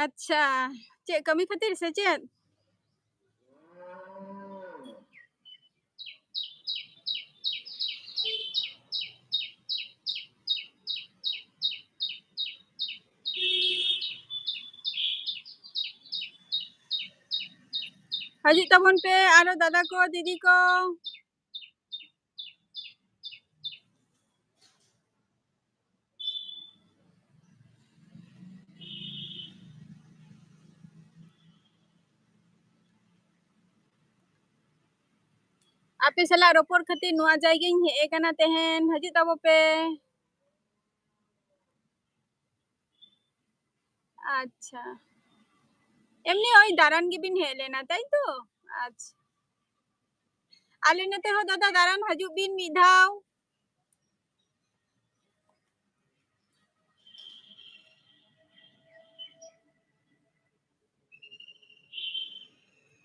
ᱟᱪᱪᱷᱟ, ᱪᱮᱫ ᱠᱟᱹᱢᱤ ᱠᱷᱟᱹᱛᱤᱨ ᱥᱮ ᱪᱮᱫ? ᱦᱤᱡᱩᱜ ᱛᱟᱵᱚᱱ ᱯᱮ ᱟᱨᱚ ᱫᱟᱫᱟ ᱠᱚ, ᱫᱤᱫᱤ ᱠᱚ᱾ ᱟᱯᱮ ᱥᱟᱞᱟᱜ ᱨᱚᱯᱚᱲ ᱠᱷᱟᱹᱛᱤᱨ ᱱᱚᱣᱟ ᱡᱟᱭᱜᱟᱧ ᱦᱮᱡ ᱟᱠᱟᱱᱟ ᱛᱮᱦᱮᱧ᱾ ᱦᱤᱡᱩᱜ ᱛᱟᱵᱚ ᱯᱮ᱾ ᱟᱪᱪᱷᱟ, ᱮᱢᱱᱤ ᱳᱭ ᱫᱟᱬᱟᱱ ᱜᱮᱵᱤᱱ ᱦᱮᱡ ᱞᱮᱱᱟ, ᱛᱟᱭ ᱛᱚ? ᱟᱪᱪᱷᱟ, ᱟᱞᱮ ᱱᱚᱛᱮ ᱦᱚᱸ ᱫᱟᱫᱟ ᱫᱟᱬᱟᱱ ᱦᱤᱡᱩᱜ ᱵᱤᱱ ᱢᱤᱫ ᱫᱷᱟᱣ᱾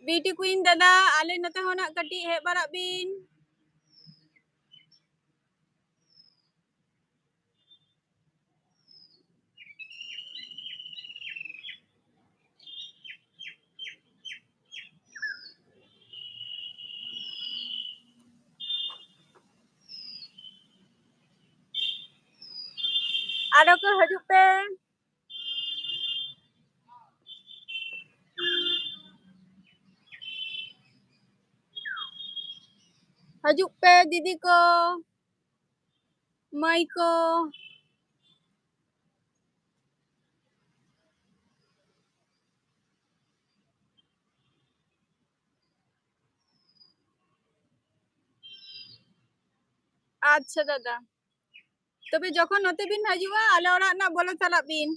ᱵᱤᱭᱩᱴᱤ ᱠᱩᱭᱤᱱ ᱫᱟᱫᱟ, ᱟᱞᱮ ᱱᱚᱛᱮ ᱦᱚᱸ ᱱᱟᱜ ᱠᱟᱹᱴᱤᱡ ᱦᱮᱡ ᱵᱟᱲᱟᱜ ᱵᱤᱱ᱾ ᱟᱨᱚ ᱠᱚ ᱦᱤᱡᱩᱜ ᱯᱮ᱾ ᱦᱤᱡᱩᱜ ᱯᱮ ᱫᱤᱫᱤ ᱠᱚ, ᱢᱟᱹᱭ ᱠᱚ᱾ ᱟᱪᱪᱷᱟ ᱫᱟᱫᱟ, ᱛᱚᱵᱮ ᱡᱚᱠᱷᱚᱱ ᱱᱚᱛᱮ ᱵᱤᱱ ᱦᱤᱡᱩᱜᱼᱟ, ᱟᱞᱮ ᱚᱲᱟᱜ ᱨᱮᱱᱟᱜ ᱵᱚᱞᱚ ᱪᱟᱞᱟᱜ ᱵᱤᱱ᱾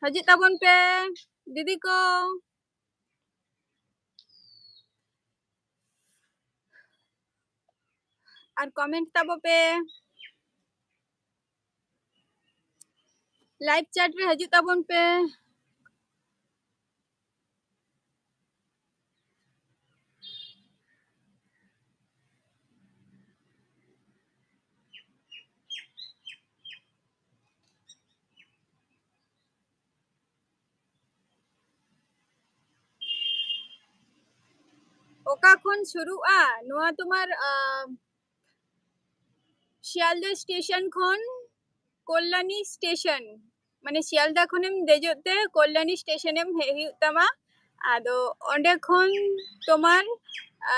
ᱦᱤᱡᱩᱜ ᱛᱟᱵᱚᱱ ᱯᱮ ᱫᱤᱫᱤ ᱠᱚ, ᱟᱨ ᱠᱚᱢᱮᱱᱴ ᱛᱟᱵᱚ ᱯᱮ, ᱞᱟᱭᱤᱵᱷ ᱪᱮᱴ ᱨᱮ ᱦᱤᱡᱩᱜ ᱛᱟᱵᱚᱱ ᱯᱮ᱾ ᱚᱠᱟ ᱠᱷᱚᱱ ᱥᱩᱨᱩᱜᱼᱟ? ᱱᱚᱣᱟ ᱛᱳᱢᱟᱨ, ᱟ, ᱥᱤᱭᱟᱞᱫᱟ ᱥᱴᱮᱥᱚᱱ ᱠᱷᱚᱱ ᱠᱚᱞᱞᱟᱱᱤ ᱥᱴᱮᱥᱚᱱ, ᱢᱟᱱᱮ ᱥᱤᱭᱟᱞᱫᱟ ᱠᱷᱚᱱᱮᱢ ᱫᱮᱡᱚᱜ ᱛᱮ ᱠᱚᱞᱞᱟᱱᱤ ᱥᱴᱮᱥᱚᱱᱮᱢ ᱦᱮᱡ ᱦᱩᱭᱩᱜ ᱛᱟᱢᱟ᱾ ᱟᱫᱚ ᱚᱸᱰᱮ ᱠᱷᱚᱱ ᱛᱳᱢᱟᱨ, ᱟ,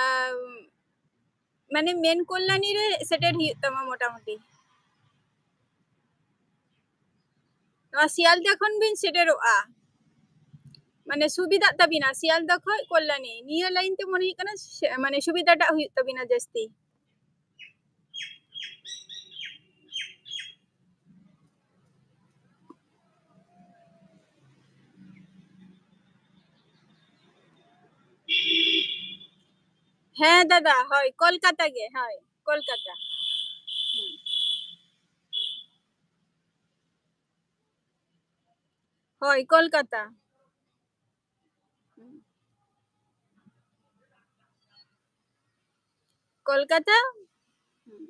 ᱢᱟᱱᱮ ᱢᱮᱱ ᱠᱚᱞᱞᱟᱱᱤ ᱨᱮ ᱥᱮᱴᱮᱨ ᱦᱩᱭᱩᱜ ᱛᱟᱢᱟ ᱢᱚᱴᱟᱢᱩᱴᱤ᱾ ᱱᱚᱣᱟ ᱥᱤᱭᱟᱞᱫᱟ ᱠᱷᱚᱱ ᱵᱤᱱ ᱥᱮᱴᱮᱨᱚᱜᱼᱟ, ᱢᱟᱱᱮ ᱥᱩᱵᱤᱫᱷᱟᱜ ᱛᱟᱵᱤᱱᱟ ᱥᱤᱭᱟᱞᱫᱟ ᱠᱷᱚᱡ ᱠᱚᱞᱞᱟᱱᱤ᱾ ᱱᱤᱭᱟᱹ ᱞᱟᱭᱤᱱ ᱛᱮ ᱢᱚᱱᱮ ᱦᱩᱭᱩᱜ ᱠᱟᱱᱟ ᱥᱮ-, ᱢᱟᱱᱮ ᱥᱩᱵᱤᱫᱷᱟᱴᱟᱜ ᱦᱩᱭᱩᱜ ᱛᱟᱵᱤᱱᱟ ᱡᱟᱹᱥᱛᱤ᱾ ᱦᱮᱸ ᱫᱟᱫᱟ, ᱦᱳᱭ, ᱠᱳᱞᱠᱟᱛᱟ ᱜᱮ, ᱦᱳᱭ, ᱠᱳᱞᱠᱟᱛᱟ᱾ ᱦᱩᱸ᱾ ᱦᱳᱭ, ᱠᱳᱞᱠᱟᱛᱟ᱾ ᱦᱩᱸ᱾ ᱠᱳᱞᱠᱟᱛᱟ, ᱦᱩᱸ᱾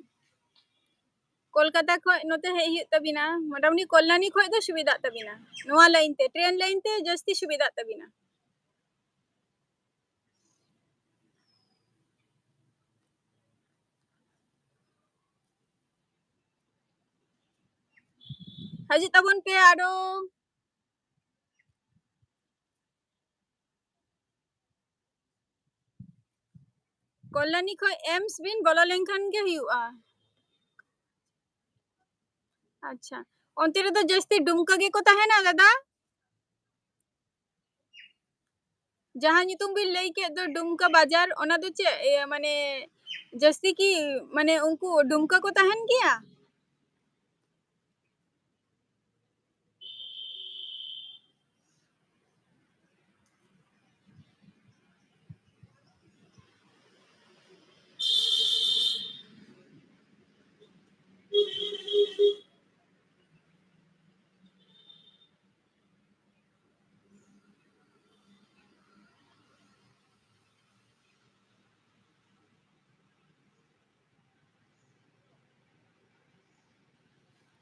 ᱠᱳᱞᱠᱟᱛᱟ ᱠᱷᱚᱡ ᱱᱚᱛᱮ ᱦᱮᱡ ᱦᱩᱭᱩᱜ ᱛᱟᱵᱤᱱᱟ, ᱢᱚᱴᱟᱢᱩᱴᱤ ᱠᱚᱞᱞᱟᱱᱤ ᱠᱷᱚᱡ ᱫᱚ ᱥᱩᱵᱤᱫᱷᱟᱜ ᱛᱟᱵᱤᱱᱟ᱾ ᱱᱚᱣᱟ ᱞᱟᱭᱤᱱ ᱛᱮ, ᱴᱨᱮᱱ ᱞᱟᱭᱤᱱ ᱛᱮ ᱡᱟᱹᱥᱛᱤ ᱥᱩᱵᱤᱫᱷᱟᱜ ᱛᱟᱵᱤᱱᱟ᱾ ᱦᱤᱡᱩᱜ ᱛᱟᱵᱚᱱ ᱯᱮ ᱟᱨᱚ᱾ ᱠᱚᱞᱞᱟᱱᱤ ᱠᱷᱚᱡ ᱮᱢᱥ ᱵᱤᱱ ᱵᱚᱞᱚ ᱞᱮᱱᱠᱷᱟᱱ ᱜᱮ ᱦᱩᱭᱩᱜᱼᱟ᱾ ᱟᱪᱪᱷᱟ, ᱚᱱᱛᱮ ᱨᱮᱫᱚ ᱡᱟᱹᱥᱛᱤ ᱰᱩᱢᱠᱟᱹ ᱜᱮᱠᱚ ᱛᱟᱦᱮᱱᱟ ᱫᱟᱫᱟ? ᱡᱟᱦᱟᱸ ᱧᱩᱛᱩᱢ ᱵᱤᱱ ᱞᱟᱹᱭ ᱠᱮᱫ ᱫᱚ ᱰᱩᱢᱠᱟ ᱵᱟᱡᱟᱨ, ᱚᱱᱟ ᱫᱚ ᱪᱮᱫ, ᱤᱭᱟᱹ, ᱢᱟᱱᱮ ᱡᱟᱹᱥᱛᱤ ᱠᱤ, ᱢᱟᱱᱮ ᱩᱱᱠᱩ ᱰᱩᱢᱠᱟ ᱠᱚ ᱛᱟᱦᱮᱱ ᱜᱮᱭᱟ?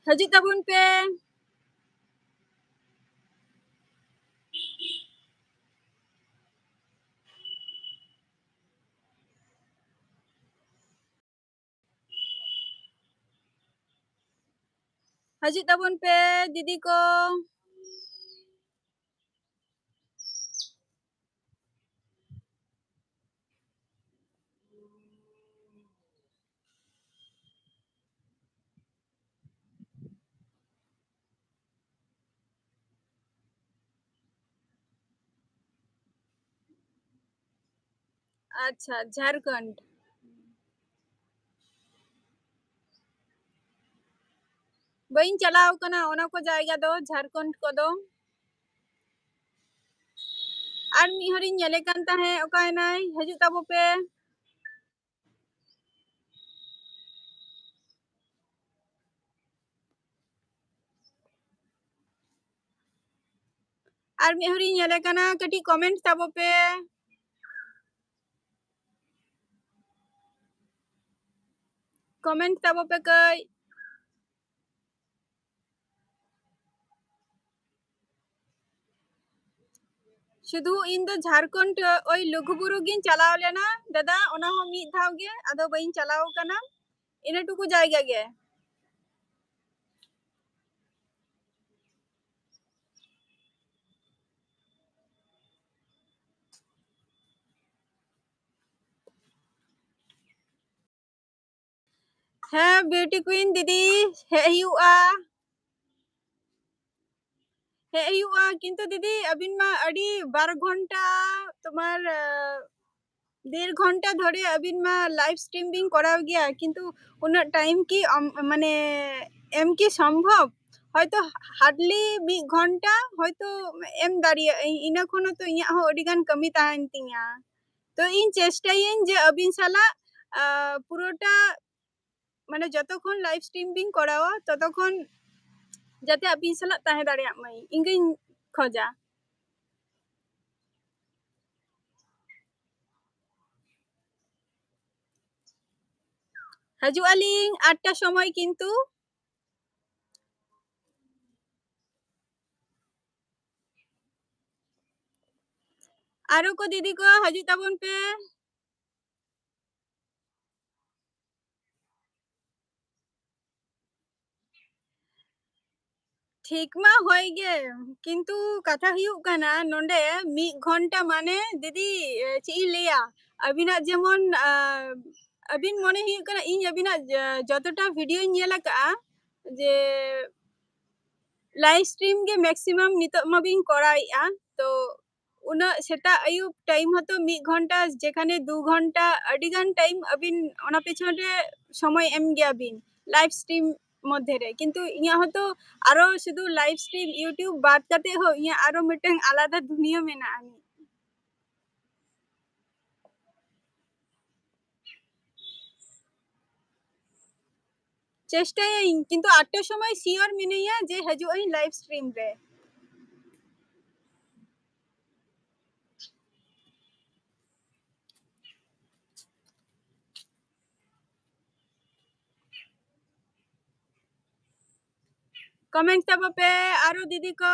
ᱦᱤᱡᱩᱜ ᱛᱟᱵᱚᱱ ᱯᱮ᱾ ᱦᱤᱡᱩᱜ ᱛᱟᱵᱚᱱ ᱯᱮ ᱫᱤᱫᱤ ᱠᱚ᱾ ᱟᱪᱪᱷᱟ, ᱡᱷᱟᱲᱠᱷᱚᱸᱰ᱾ ᱵᱟᱹᱧ ᱪᱟᱞᱟᱣ ᱠᱟᱱᱟ ᱚᱱᱟ ᱠᱚ ᱡᱟᱭᱜᱟ ᱫᱚ, ᱡᱷᱟᱲᱠᱷᱚᱸᱰ ᱠᱚᱫᱚ᱾ ᱟᱨ ᱢᱤᱫ ᱦᱚᱲᱤᱧ ᱧᱮᱞᱮ ᱠᱟᱱ ᱛᱟᱦᱮᱸᱫ, ᱚᱠᱟᱭᱮᱱᱟᱭ? ᱦᱤᱡᱩᱜ ᱛᱟᱵᱚ ᱯᱮ᱾ ᱟᱨ ᱢᱤᱫ ᱦᱚᱲᱤᱧ ᱧᱮᱞᱮ ᱠᱟᱱᱟ, ᱠᱟᱹᱴᱤᱡ comment ᱛᱟᱵᱚ ᱯᱮ, comment ᱛᱟᱵᱚ ᱯᱮ ᱠᱟᱹᱡ᱾ ᱥᱩᱫᱷᱩ ᱤᱧ ᱫᱚ ᱡᱷᱟᱲᱠᱷᱚᱸᱰ ᱳᱭ ᱞᱩᱜᱩᱵᱩᱨᱩ ᱜᱤᱧ ᱪᱟᱞᱟᱣ ᱞᱮᱱᱟ ᱫᱟᱫᱟ, ᱚᱱᱟ ᱦᱚᱸ ᱢᱤᱫ ᱫᱷᱟᱣ ᱜᱮ, ᱟᱫᱚ ᱵᱟᱹᱧ ᱪᱟᱞᱟᱣ ᱠᱟᱱᱟ᱾ ᱤᱱᱟᱹ ᱴᱩᱠᱩ ᱡᱟᱭᱜᱟ ᱜᱮ᱾ ᱦᱮᱸ, beauty queen ᱫᱤᱫᱤ, ᱦᱮᱡ ᱦᱩᱭᱩᱜᱼᱟ, ᱦᱮᱡ ᱦᱩᱭᱩᱜᱼᱟ᱾ ᱠᱤᱱᱛᱩ ᱫᱤᱫᱤ, ᱟᱹᱵᱤᱱ ᱢᱟ ᱟᱹᱰᱤ ᱵᱟᱨ ᱜᱷᱚᱱᱴᱟ, ᱛᱳᱢᱟᱨ, ᱟᱸ, ᱰᱮᱲ ᱜᱷᱚᱱᱴᱟ ᱫᱷᱚᱨᱮ ᱟᱹᱵᱤᱱ ᱢᱟ live stream ᱵᱤᱱ ᱠᱚᱨᱟᱣ ᱜᱮᱭᱟ, ᱠᱤᱱᱛᱩ ᱩᱱᱟᱹᱜ time ᱠᱤ ᱟᱢ, ᱢᱟᱱᱮ, ᱮᱢ ᱠᱤ ᱥᱚᱢᱵᱷᱚᱵ? ᱦᱚᱭᱛᱚ hardly ᱢᱤᱫ ᱜᱷᱚᱱᱴᱟ ᱦᱚᱭᱛᱚ ᱮᱢ ᱫᱟᱲᱮᱭᱟᱜ ᱟᱹᱧ, ᱤᱱᱟᱹ ᱠᱷᱚᱱ ᱦᱚᱸᱛᱚ ᱤᱧᱟᱹᱜ ᱦᱚᱸ ᱟᱹᱰᱤ ᱜᱟᱱ ᱠᱟᱹᱢᱤ ᱛᱟᱦᱮᱱ ᱛᱤᱧᱟ᱾ ᱛᱚ ᱤᱧ ᱪᱮᱥᱴᱟᱭᱟᱹᱧ ᱡᱮ ᱟᱹᱵᱤᱱ ᱥᱟᱞᱟᱜ, ᱟᱸ, ᱯᱩᱨᱟᱹᱴᱟ, ᱢᱟᱱᱮ, ᱡᱚᱛᱚ ᱠᱷᱚᱱ live stream ᱵᱤᱱ ᱠᱚᱨᱟᱣᱟ, ᱛᱚᱛᱚ ᱠᱷᱚᱱ ᱡᱟᱛᱮ ᱟᱹᱵᱤᱱ ᱥᱟᱞᱟᱜ ᱛᱟᱦᱮᱸ ᱫᱟᱲᱮᱭᱟᱜ ᱢᱟᱹᱧ, ᱤᱧᱜᱤᱧ ᱠᱷᱚᱡᱟ᱾ ᱦᱤᱡᱩᱜ ᱟᱹᱞᱤᱧ ᱟᱴᱴᱟ ᱥᱚᱢᱚᱭ ᱠᱤᱱᱛᱩ᱾ ᱟᱨᱚ ᱠᱚ ᱫᱤᱫᱤ ᱠᱚ ᱦᱤᱡᱩᱜ ᱛᱟᱵᱚᱱ ᱯᱮ᱾ ᱴᱷᱤᱠ ᱢᱟ ᱦᱳᱭ ᱜᱮ, ᱠᱤᱱᱛᱩ ᱠᱟᱛᱷᱟ ᱦᱩᱭᱩᱜ ᱠᱟᱱᱟ, ᱱᱚᱰᱮ ᱢᱤᱫ ᱜᱷᱚᱱᱴᱟ ᱢᱟᱱᱮ ᱫᱤᱫᱤ, ᱮ, ᱪᱮᱫ ᱤᱧ ᱞᱟᱹᱭᱟ, ᱟᱹᱵᱤᱱᱟᱜ ᱡᱮᱢᱚᱱ, ᱟ, ᱟᱹᱵᱤᱱ ᱢᱚᱱᱮ ᱦᱩᱭᱩᱜ ᱠᱟᱱᱟ, ᱤᱧ ᱟᱹᱵᱤᱱᱟᱜ ᱡᱟ-, ᱡᱚᱛᱚᱴᱟ videoᱧ ᱧᱮᱞ ᱟᱠᱟᱫᱼᱟ, ᱡᱮ live stream ᱜᱮ maximum ᱱᱤᱛᱚᱜ ᱢᱟᱵᱤᱱ ᱠᱚᱨᱟᱣᱮᱫᱼᱟ, ᱛᱚ ᱩᱱᱟᱹᱜ ᱥᱮᱛᱟᱜ ᱟᱹᱭᱩᱵ time ᱦᱚᱸᱛᱚ ᱢᱤᱫ ᱜᱷᱚᱱᱴᱟ, ᱡᱮᱠᱷᱟᱱᱮ ᱫᱩ ᱜᱷᱚᱱᱴᱟ, ᱟᱹᱰᱤ ᱜᱟᱱ time ᱟᱹᱵᱤᱱ ᱚᱱᱟ ᱯᱮᱪᱷᱚᱱ ᱨᱮ ᱥᱚᱢᱚᱭ ᱮᱢ ᱜᱮᱭᱟ ᱵᱤᱱ live stream ᱢᱚᱫᱽᱫᱷᱮ ᱨᱮ, ᱠᱤᱱᱛᱩ ᱤᱧᱟᱹᱜ ᱦᱚᱸᱛᱚ ᱟᱨᱚ ᱥᱩᱫᱷᱩ live stream YouTube ᱵᱟᱫ ᱠᱟᱛᱮ ᱦᱚᱸ ᱤᱧᱟᱹᱜ ᱟᱨᱚ ᱢᱤᱫᱴᱟᱝ ᱟᱞᱟᱫᱟ ᱫᱩᱱᱤᱭᱟᱹ ᱢᱮᱱᱟᱜᱼᱟ᱾ ᱪᱮᱥᱴᱟᱭᱟᱹᱧ, ᱠᱤᱱᱛᱩ ᱟᱴᱴᱟ ᱥᱚᱢᱚᱭ sure ᱢᱤᱱᱟᱹᱧᱟ ᱡᱮ ᱦᱤᱡᱩᱜ ᱟᱹᱧ live stream ᱨᱮ᱾ Comment ᱛᱟᱵᱚ ᱯᱮ ᱟᱨᱚ ᱫᱤᱫᱤ ᱠᱚ᱾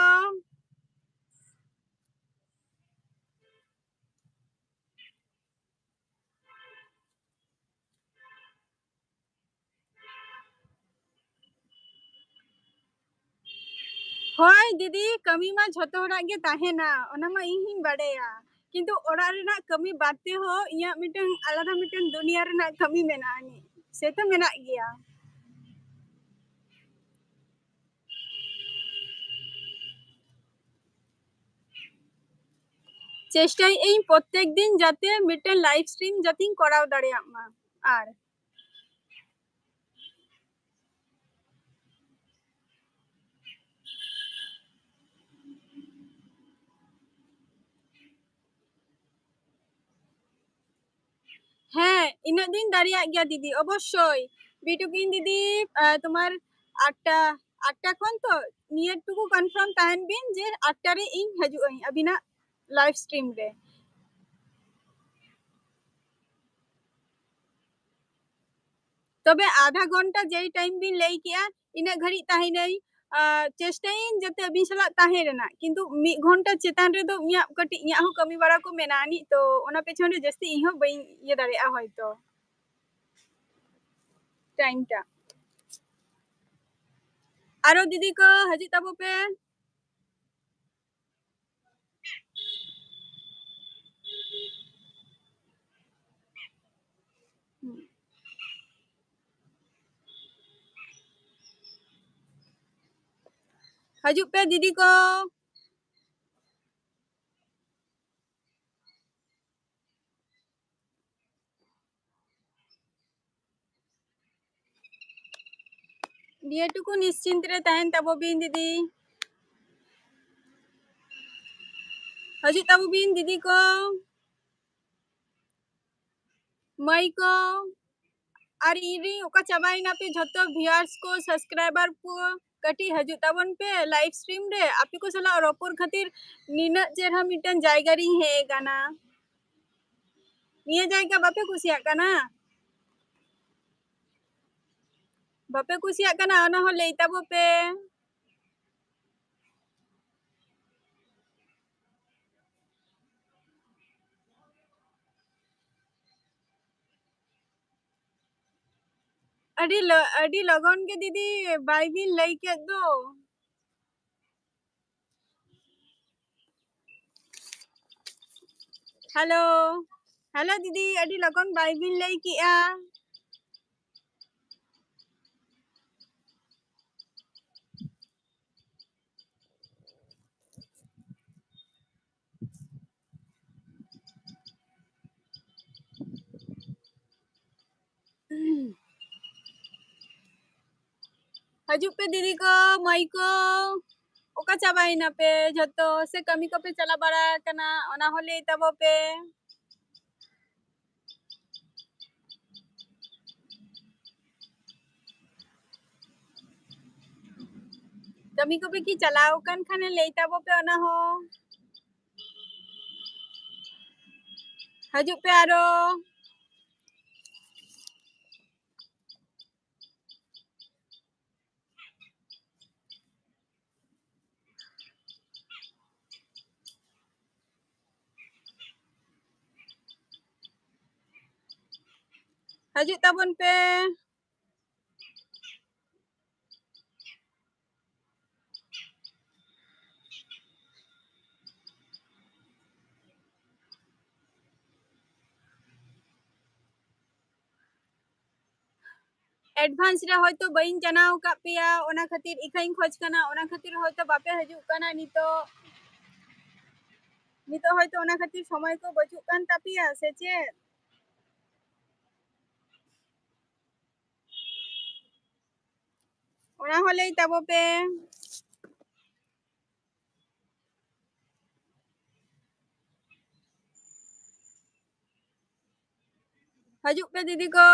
ᱦᱳᱭ ᱫᱤᱫᱤ, ᱠᱟᱹᱢᱤ ᱢᱟ ᱡᱷᱚᱛᱚ ᱦᱚᱲᱟᱜ ᱜᱮ ᱛᱟᱦᱮᱱᱟ, ᱚᱱᱟ ᱢᱟ ᱤᱧ ᱦᱚᱸᱧ ᱵᱟᱰᱟᱭᱟ, ᱠᱤᱱᱛᱩ ᱚᱲᱟᱜ ᱨᱮᱱᱟᱜ ᱠᱟᱹᱢᱤ ᱵᱟᱫ ᱛᱮᱦᱚᱸ ᱤᱧᱟᱹᱜ ᱢᱤᱫᱴᱟᱝ ᱟᱞᱟᱫᱟ ᱢᱤᱫᱴᱟᱝ ᱫᱩᱱᱤᱭᱟᱹ ᱨᱮᱱᱟᱜ ᱠᱟᱹᱢᱤ ᱢᱮᱱᱟᱜ ᱟᱹᱱᱤᱡ, ᱥᱮ ᱛᱚ ᱢᱮᱱᱟᱜ ᱜᱮᱭᱟ᱾ ᱪᱮᱥᱴᱟᱭᱮᱫ ᱟᱹᱧ ᱯᱨᱚᱛᱮᱠ ᱫᱤᱱ ᱡᱟᱛᱮ ᱢᱤᱫᱴᱮᱱ live stream ᱡᱟᱛᱮᱧ ᱠᱚᱨᱟᱣ ᱫᱟᱲᱮᱭᱟᱜ ᱢᱟ᱾ ᱟᱨ ᱦᱮᱸ, ᱤᱱᱟᱹᱜ ᱫᱤᱱ ᱫᱟᱲᱮᱭᱟᱜ ᱜᱮᱭᱟ ᱫᱤᱫᱤ, ᱚᱵᱚᱥᱥᱳᱭ᱾ ᱵᱤᱴᱩᱠᱤᱱ ᱫᱤᱫᱤ, ᱟᱸ, ᱛᱳᱢᱟᱨ ᱟᱴᱴᱟ, ᱟᱴᱴᱟ ᱠᱷᱚᱱ ᱛᱚ ᱱᱤᱭᱟᱹ ᱴᱩᱠᱩ confirm ᱛᱟᱦᱮᱱ ᱵᱤᱱ ᱡᱮ ᱟᱴᱴᱟ ᱨᱮ ᱤᱧ ᱦᱤᱡᱩᱜ ᱟᱹᱧ ᱟᱹᱵᱤᱱᱟᱜ live stream ᱨᱮ᱾ ᱛᱚᱵᱮ ᱟᱫᱷᱟ ᱜᱷᱚᱱᱴᱟ ᱡᱮᱭ time ᱵᱤᱱ ᱞᱟᱹᱭ ᱠᱮᱜᱼᱟ, ᱤᱱᱟᱹᱜ ᱜᱷᱟᱹᱲᱤᱡ ᱛᱟᱦᱮᱱᱟᱹᱧ᱾ ᱟᱨ ᱪᱮᱥᱴᱟᱭᱟᱹᱧ ᱡᱟᱛᱮ ᱟᱹᱵᱤᱱ ᱥᱟᱞᱟᱜ ᱛᱟᱦᱮᱸ ᱨᱮᱱᱟᱜ, ᱠᱤᱱᱛᱩ ᱢᱤᱫ ᱜᱷᱚᱱᱴᱟ ᱪᱮᱛᱟᱱ ᱨᱮᱫᱚ ᱤᱧᱟᱹᱜ ᱠᱟᱹᱴᱤᱡ, ᱤᱧᱟᱹᱜ ᱦᱚᱸ ᱠᱟᱹᱢᱤ ᱵᱟᱲᱟ ᱠᱚ ᱢᱮᱱᱟᱜ ᱟᱹᱱᱤᱡ, ᱛᱚ ᱚᱱᱟ ᱯᱮᱪᱷᱚᱱ ᱨᱮ ᱡᱟᱹᱥᱛᱤ ᱤᱧ ᱦᱚᱸ ᱵᱟᱹᱧ ᱤᱭᱟᱹ ᱫᱟᱲᱮᱭᱟᱜᱼᱟ ᱦᱚᱭᱛᱚ time ᱴᱟ᱾ ᱟᱨᱚ ᱫᱤᱫᱤ ᱠᱚ ᱦᱤᱡᱩᱜ ᱛᱟᱵᱚ ᱯᱮ᱾ ᱦᱤᱡᱩᱜ ᱯᱮ ᱫᱤᱫᱤ ᱠᱚ᱾ ᱱᱤᱭᱟᱹ ᱴᱩᱠᱩ ᱱᱤᱥᱪᱤᱱᱛ ᱨᱮ ᱛᱟᱦᱮᱱ ᱛᱟᱵᱚ ᱵᱤᱱ ᱫᱤᱫᱤ᱾ ᱦᱤᱡᱩᱜ ᱛᱟᱵᱚ ᱵᱤᱱ ᱫᱤᱫᱤ ᱠᱚ, ᱢᱟᱹᱭ ᱠᱚ, ᱟᱨ ᱤᱧᱨᱮᱱ ᱚᱠᱟ ᱪᱟᱵᱟᱭᱮᱱᱟ ᱯᱮ ᱡᱷᱚᱛᱚ viewers ᱠᱚ, subscriber ᱠᱚ, ᱠᱟᱹᱴᱤᱡ ᱦᱤᱡᱩᱜ ᱛᱟᱵᱚᱱ ᱯᱮ live stream ᱨᱮ᱾ ᱟᱯᱮ ᱠᱚ ᱥᱟᱞᱟᱜ ᱨᱚᱯᱚᱲ ᱠᱷᱟᱹᱛᱤᱨ ᱱᱤᱱᱟᱹᱜ ᱪᱮᱦᱨᱟ ᱢᱤᱫᱴᱮᱱ ᱡᱟᱭᱜᱟ ᱨᱤᱧ ᱦᱮᱡ ᱟᱠᱟᱱᱟ᱾ ᱱᱤᱭᱟᱹ ᱡᱟᱭᱜᱟ ᱵᱟᱯᱮ ᱠᱩᱥᱤᱭᱟᱜ ᱠᱟᱱᱟ? ᱵᱟᱯᱮ ᱠᱩᱥᱤᱭᱟᱜ ᱠᱟᱱᱟ, ᱚᱱᱟ ᱦᱚᱸ ᱞᱟᱹᱭ ᱛᱟᱵᱚ ᱯᱮ᱾ ᱟᱹᱰᱤ ᱞᱚ-, ᱟᱹᱰᱤ ᱞᱚᱜᱚᱱ ᱜᱮ ᱫᱤᱫᱤ bye ᱵᱤᱱ ᱞᱟᱹᱭ ᱠᱮᱫ ᱫᱚ᱾ Hello, hello ᱫᱤᱫᱤ, ᱟᱹᱰᱤ ᱞᱚᱜᱚᱱ bye ᱵᱤᱱ ᱞᱟᱹᱭ ᱠᱮᱜᱼᱟ᱾ ᱦᱤᱡᱩᱜ ᱯᱮ ᱫᱤᱫᱤ ᱠᱚ, ᱢᱟᱹᱭ ᱠᱚ, ᱚᱠᱟ ᱪᱟᱵᱟᱭᱮᱱᱟ ᱯᱮ ᱡᱷᱚᱛᱚ? ᱥᱮ ᱠᱟᱹᱢᱤ ᱠᱚᱯᱮ ᱪᱟᱞᱟᱣ ᱵᱟᱲᱟ ᱟᱠᱟᱱᱟ? ᱚᱱᱟ ᱦᱚᱸ ᱞᱟᱹᱭ ᱛᱟᱵᱚ ᱯᱮ᱾ ᱠᱟᱹᱢᱤ ᱠᱚᱯᱮ ᱠᱤ ᱪᱟᱞᱟᱣ ᱟᱠᱟᱱ ᱠᱷᱟᱱᱮ ᱞᱟᱹᱭ ᱛᱟᱵᱚ ᱯᱮ ᱚᱱᱟ ᱦᱚᱸ᱾ ᱦᱤᱡᱩᱜ ᱯᱮ ᱟᱨᱚ᱾ ᱦᱤᱡᱩᱜ ᱛᱟᱵᱚᱱ ᱯᱮ᱾ Advance ᱨᱮ ᱦᱚᱭᱛᱳ ᱵᱟᱹᱧ ᱡᱟᱱᱟᱣ ᱟᱠᱟᱫ ᱯᱮᱭᱟ, ᱚᱱᱟ ᱠᱷᱟᱹᱛᱤᱨ ᱤᱠᱷᱟᱧ ᱠᱷᱚᱡᱽ ᱠᱟᱱᱟ, ᱚᱱᱟ ᱠᱷᱟᱹᱛᱤᱨ ᱦᱚᱭᱛᱳ ᱵᱟᱯᱮ ᱦᱤᱡᱩᱜ ᱠᱟᱱᱟ ᱱᱤᱛᱚᱜ᱾ ᱱᱤᱛᱚᱜ ᱦᱚᱭᱛᱳ ᱚᱱᱟ ᱠᱷᱟᱹᱛᱤᱨ ᱥᱚᱢᱚᱭ ᱠᱚ ᱵᱟᱹᱪᱩᱜ ᱠᱟᱱ ᱛᱟᱯᱮᱭᱟ ᱥᱮ ᱪᱮᱫ? ᱚᱱᱟ ᱦᱚᱸ ᱞᱟᱹᱭ ᱛᱟᱵᱚ ᱯᱮ᱾ ᱦᱤᱡᱩᱜ ᱯᱮ ᱫᱤᱫᱤ ᱠᱚ᱾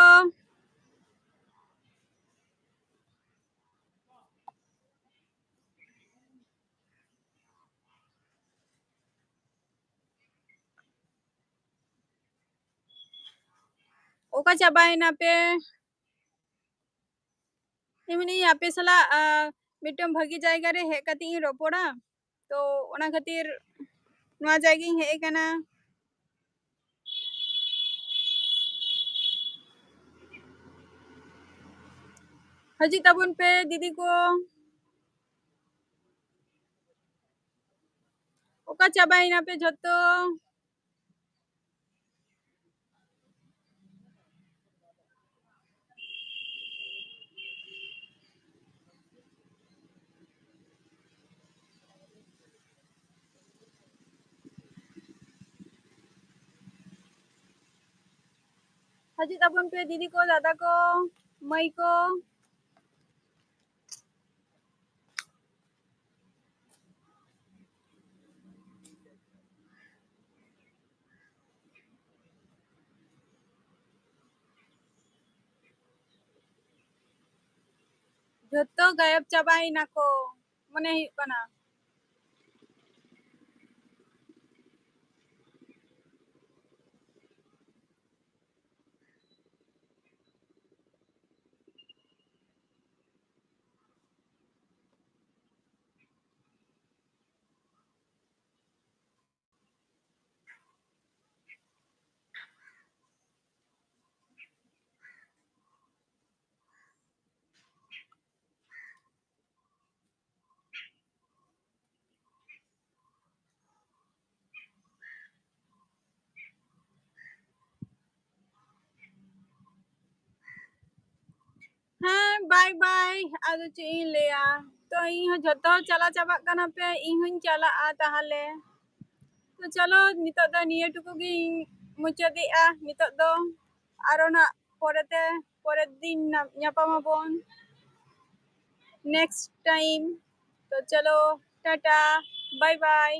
ᱚᱠᱟ ᱪᱟᱵᱟᱭᱮᱱᱟ ᱯᱮ? ᱮᱢᱱᱤ ᱟᱯᱮ ᱥᱟᱞᱟᱜ, ᱟ, ᱢᱤᱫᱴᱟᱝ ᱵᱷᱟᱹᱜᱤ ᱡᱟᱭᱜᱟ ᱨᱮ ᱦᱮᱡ ᱠᱟᱛᱮ ᱤᱧ ᱨᱚᱯᱚᱲᱟ, ᱛᱚ ᱚᱱᱟ ᱠᱷᱟᱹᱛᱤᱨ ᱱᱚᱣᱟ ᱡᱟᱭᱜᱟᱧ ᱦᱮᱡ ᱟᱠᱟᱱᱟ᱾ ᱦᱤᱡᱩᱜ ᱛᱟᱵᱚᱱ ᱯᱮ ᱫᱤᱫᱤ ᱠᱚ᱾ ᱚᱠᱟ ᱪᱟᱵᱟᱭᱮᱱᱟ ᱯᱮ ᱡᱷᱚᱛᱚ? ᱦᱤᱡᱩᱜ ᱛᱟᱵᱚᱱ ᱯᱮ ᱫᱤᱫᱤ ᱠᱚ, ᱫᱟᱫᱟ ᱠᱚ, ᱢᱟᱹᱭ ᱠᱚ᱾ ᱡᱷᱚᱛᱚ ᱜᱟᱭᱟᱵ ᱪᱟᱵᱟᱭᱮᱱᱟ ᱠᱚ, ᱢᱚᱱᱮ ᱦᱩᱭᱩᱜ ᱠᱟᱱᱟ᱾ Bye bye. ᱟᱫᱚ ᱪᱮᱫ ᱤᱧ ᱞᱟᱹᱭᱟ, ᱛᱚ ᱤᱧ ᱦᱚᱸ ᱡᱷᱚᱛᱚ ᱦᱚᱲ ᱪᱟᱞᱟᱣ ᱪᱟᱵᱟᱜ ᱠᱟᱱᱟ ᱯᱮ, ᱤᱧ ᱦᱚᱸᱧ ᱪᱟᱞᱟᱜᱼᱟ ᱛᱟᱦᱚᱞᱮ᱾ ᱛᱚ ᱪᱚᱞᱚ, ᱱᱤᱛᱚᱜ ᱫᱚ ᱱᱤᱭᱟᱹ ᱴᱩᱠᱩ ᱜᱤᱧ ᱢᱩᱪᱟᱹᱫᱮᱜᱼᱟ ᱱᱤᱛᱚᱜ ᱫᱚ᱾ ᱟᱨᱚ ᱱᱟᱜ ᱯᱚᱨᱮᱛᱮ, ᱯᱚᱨᱮᱨ ᱫᱤᱱ ᱧᱟᱯᱟᱢ ᱟᱵᱚᱱ next time. ᱛᱚ ᱪᱚᱞᱚ, ᱴᱟᱴᱟ, bye bye.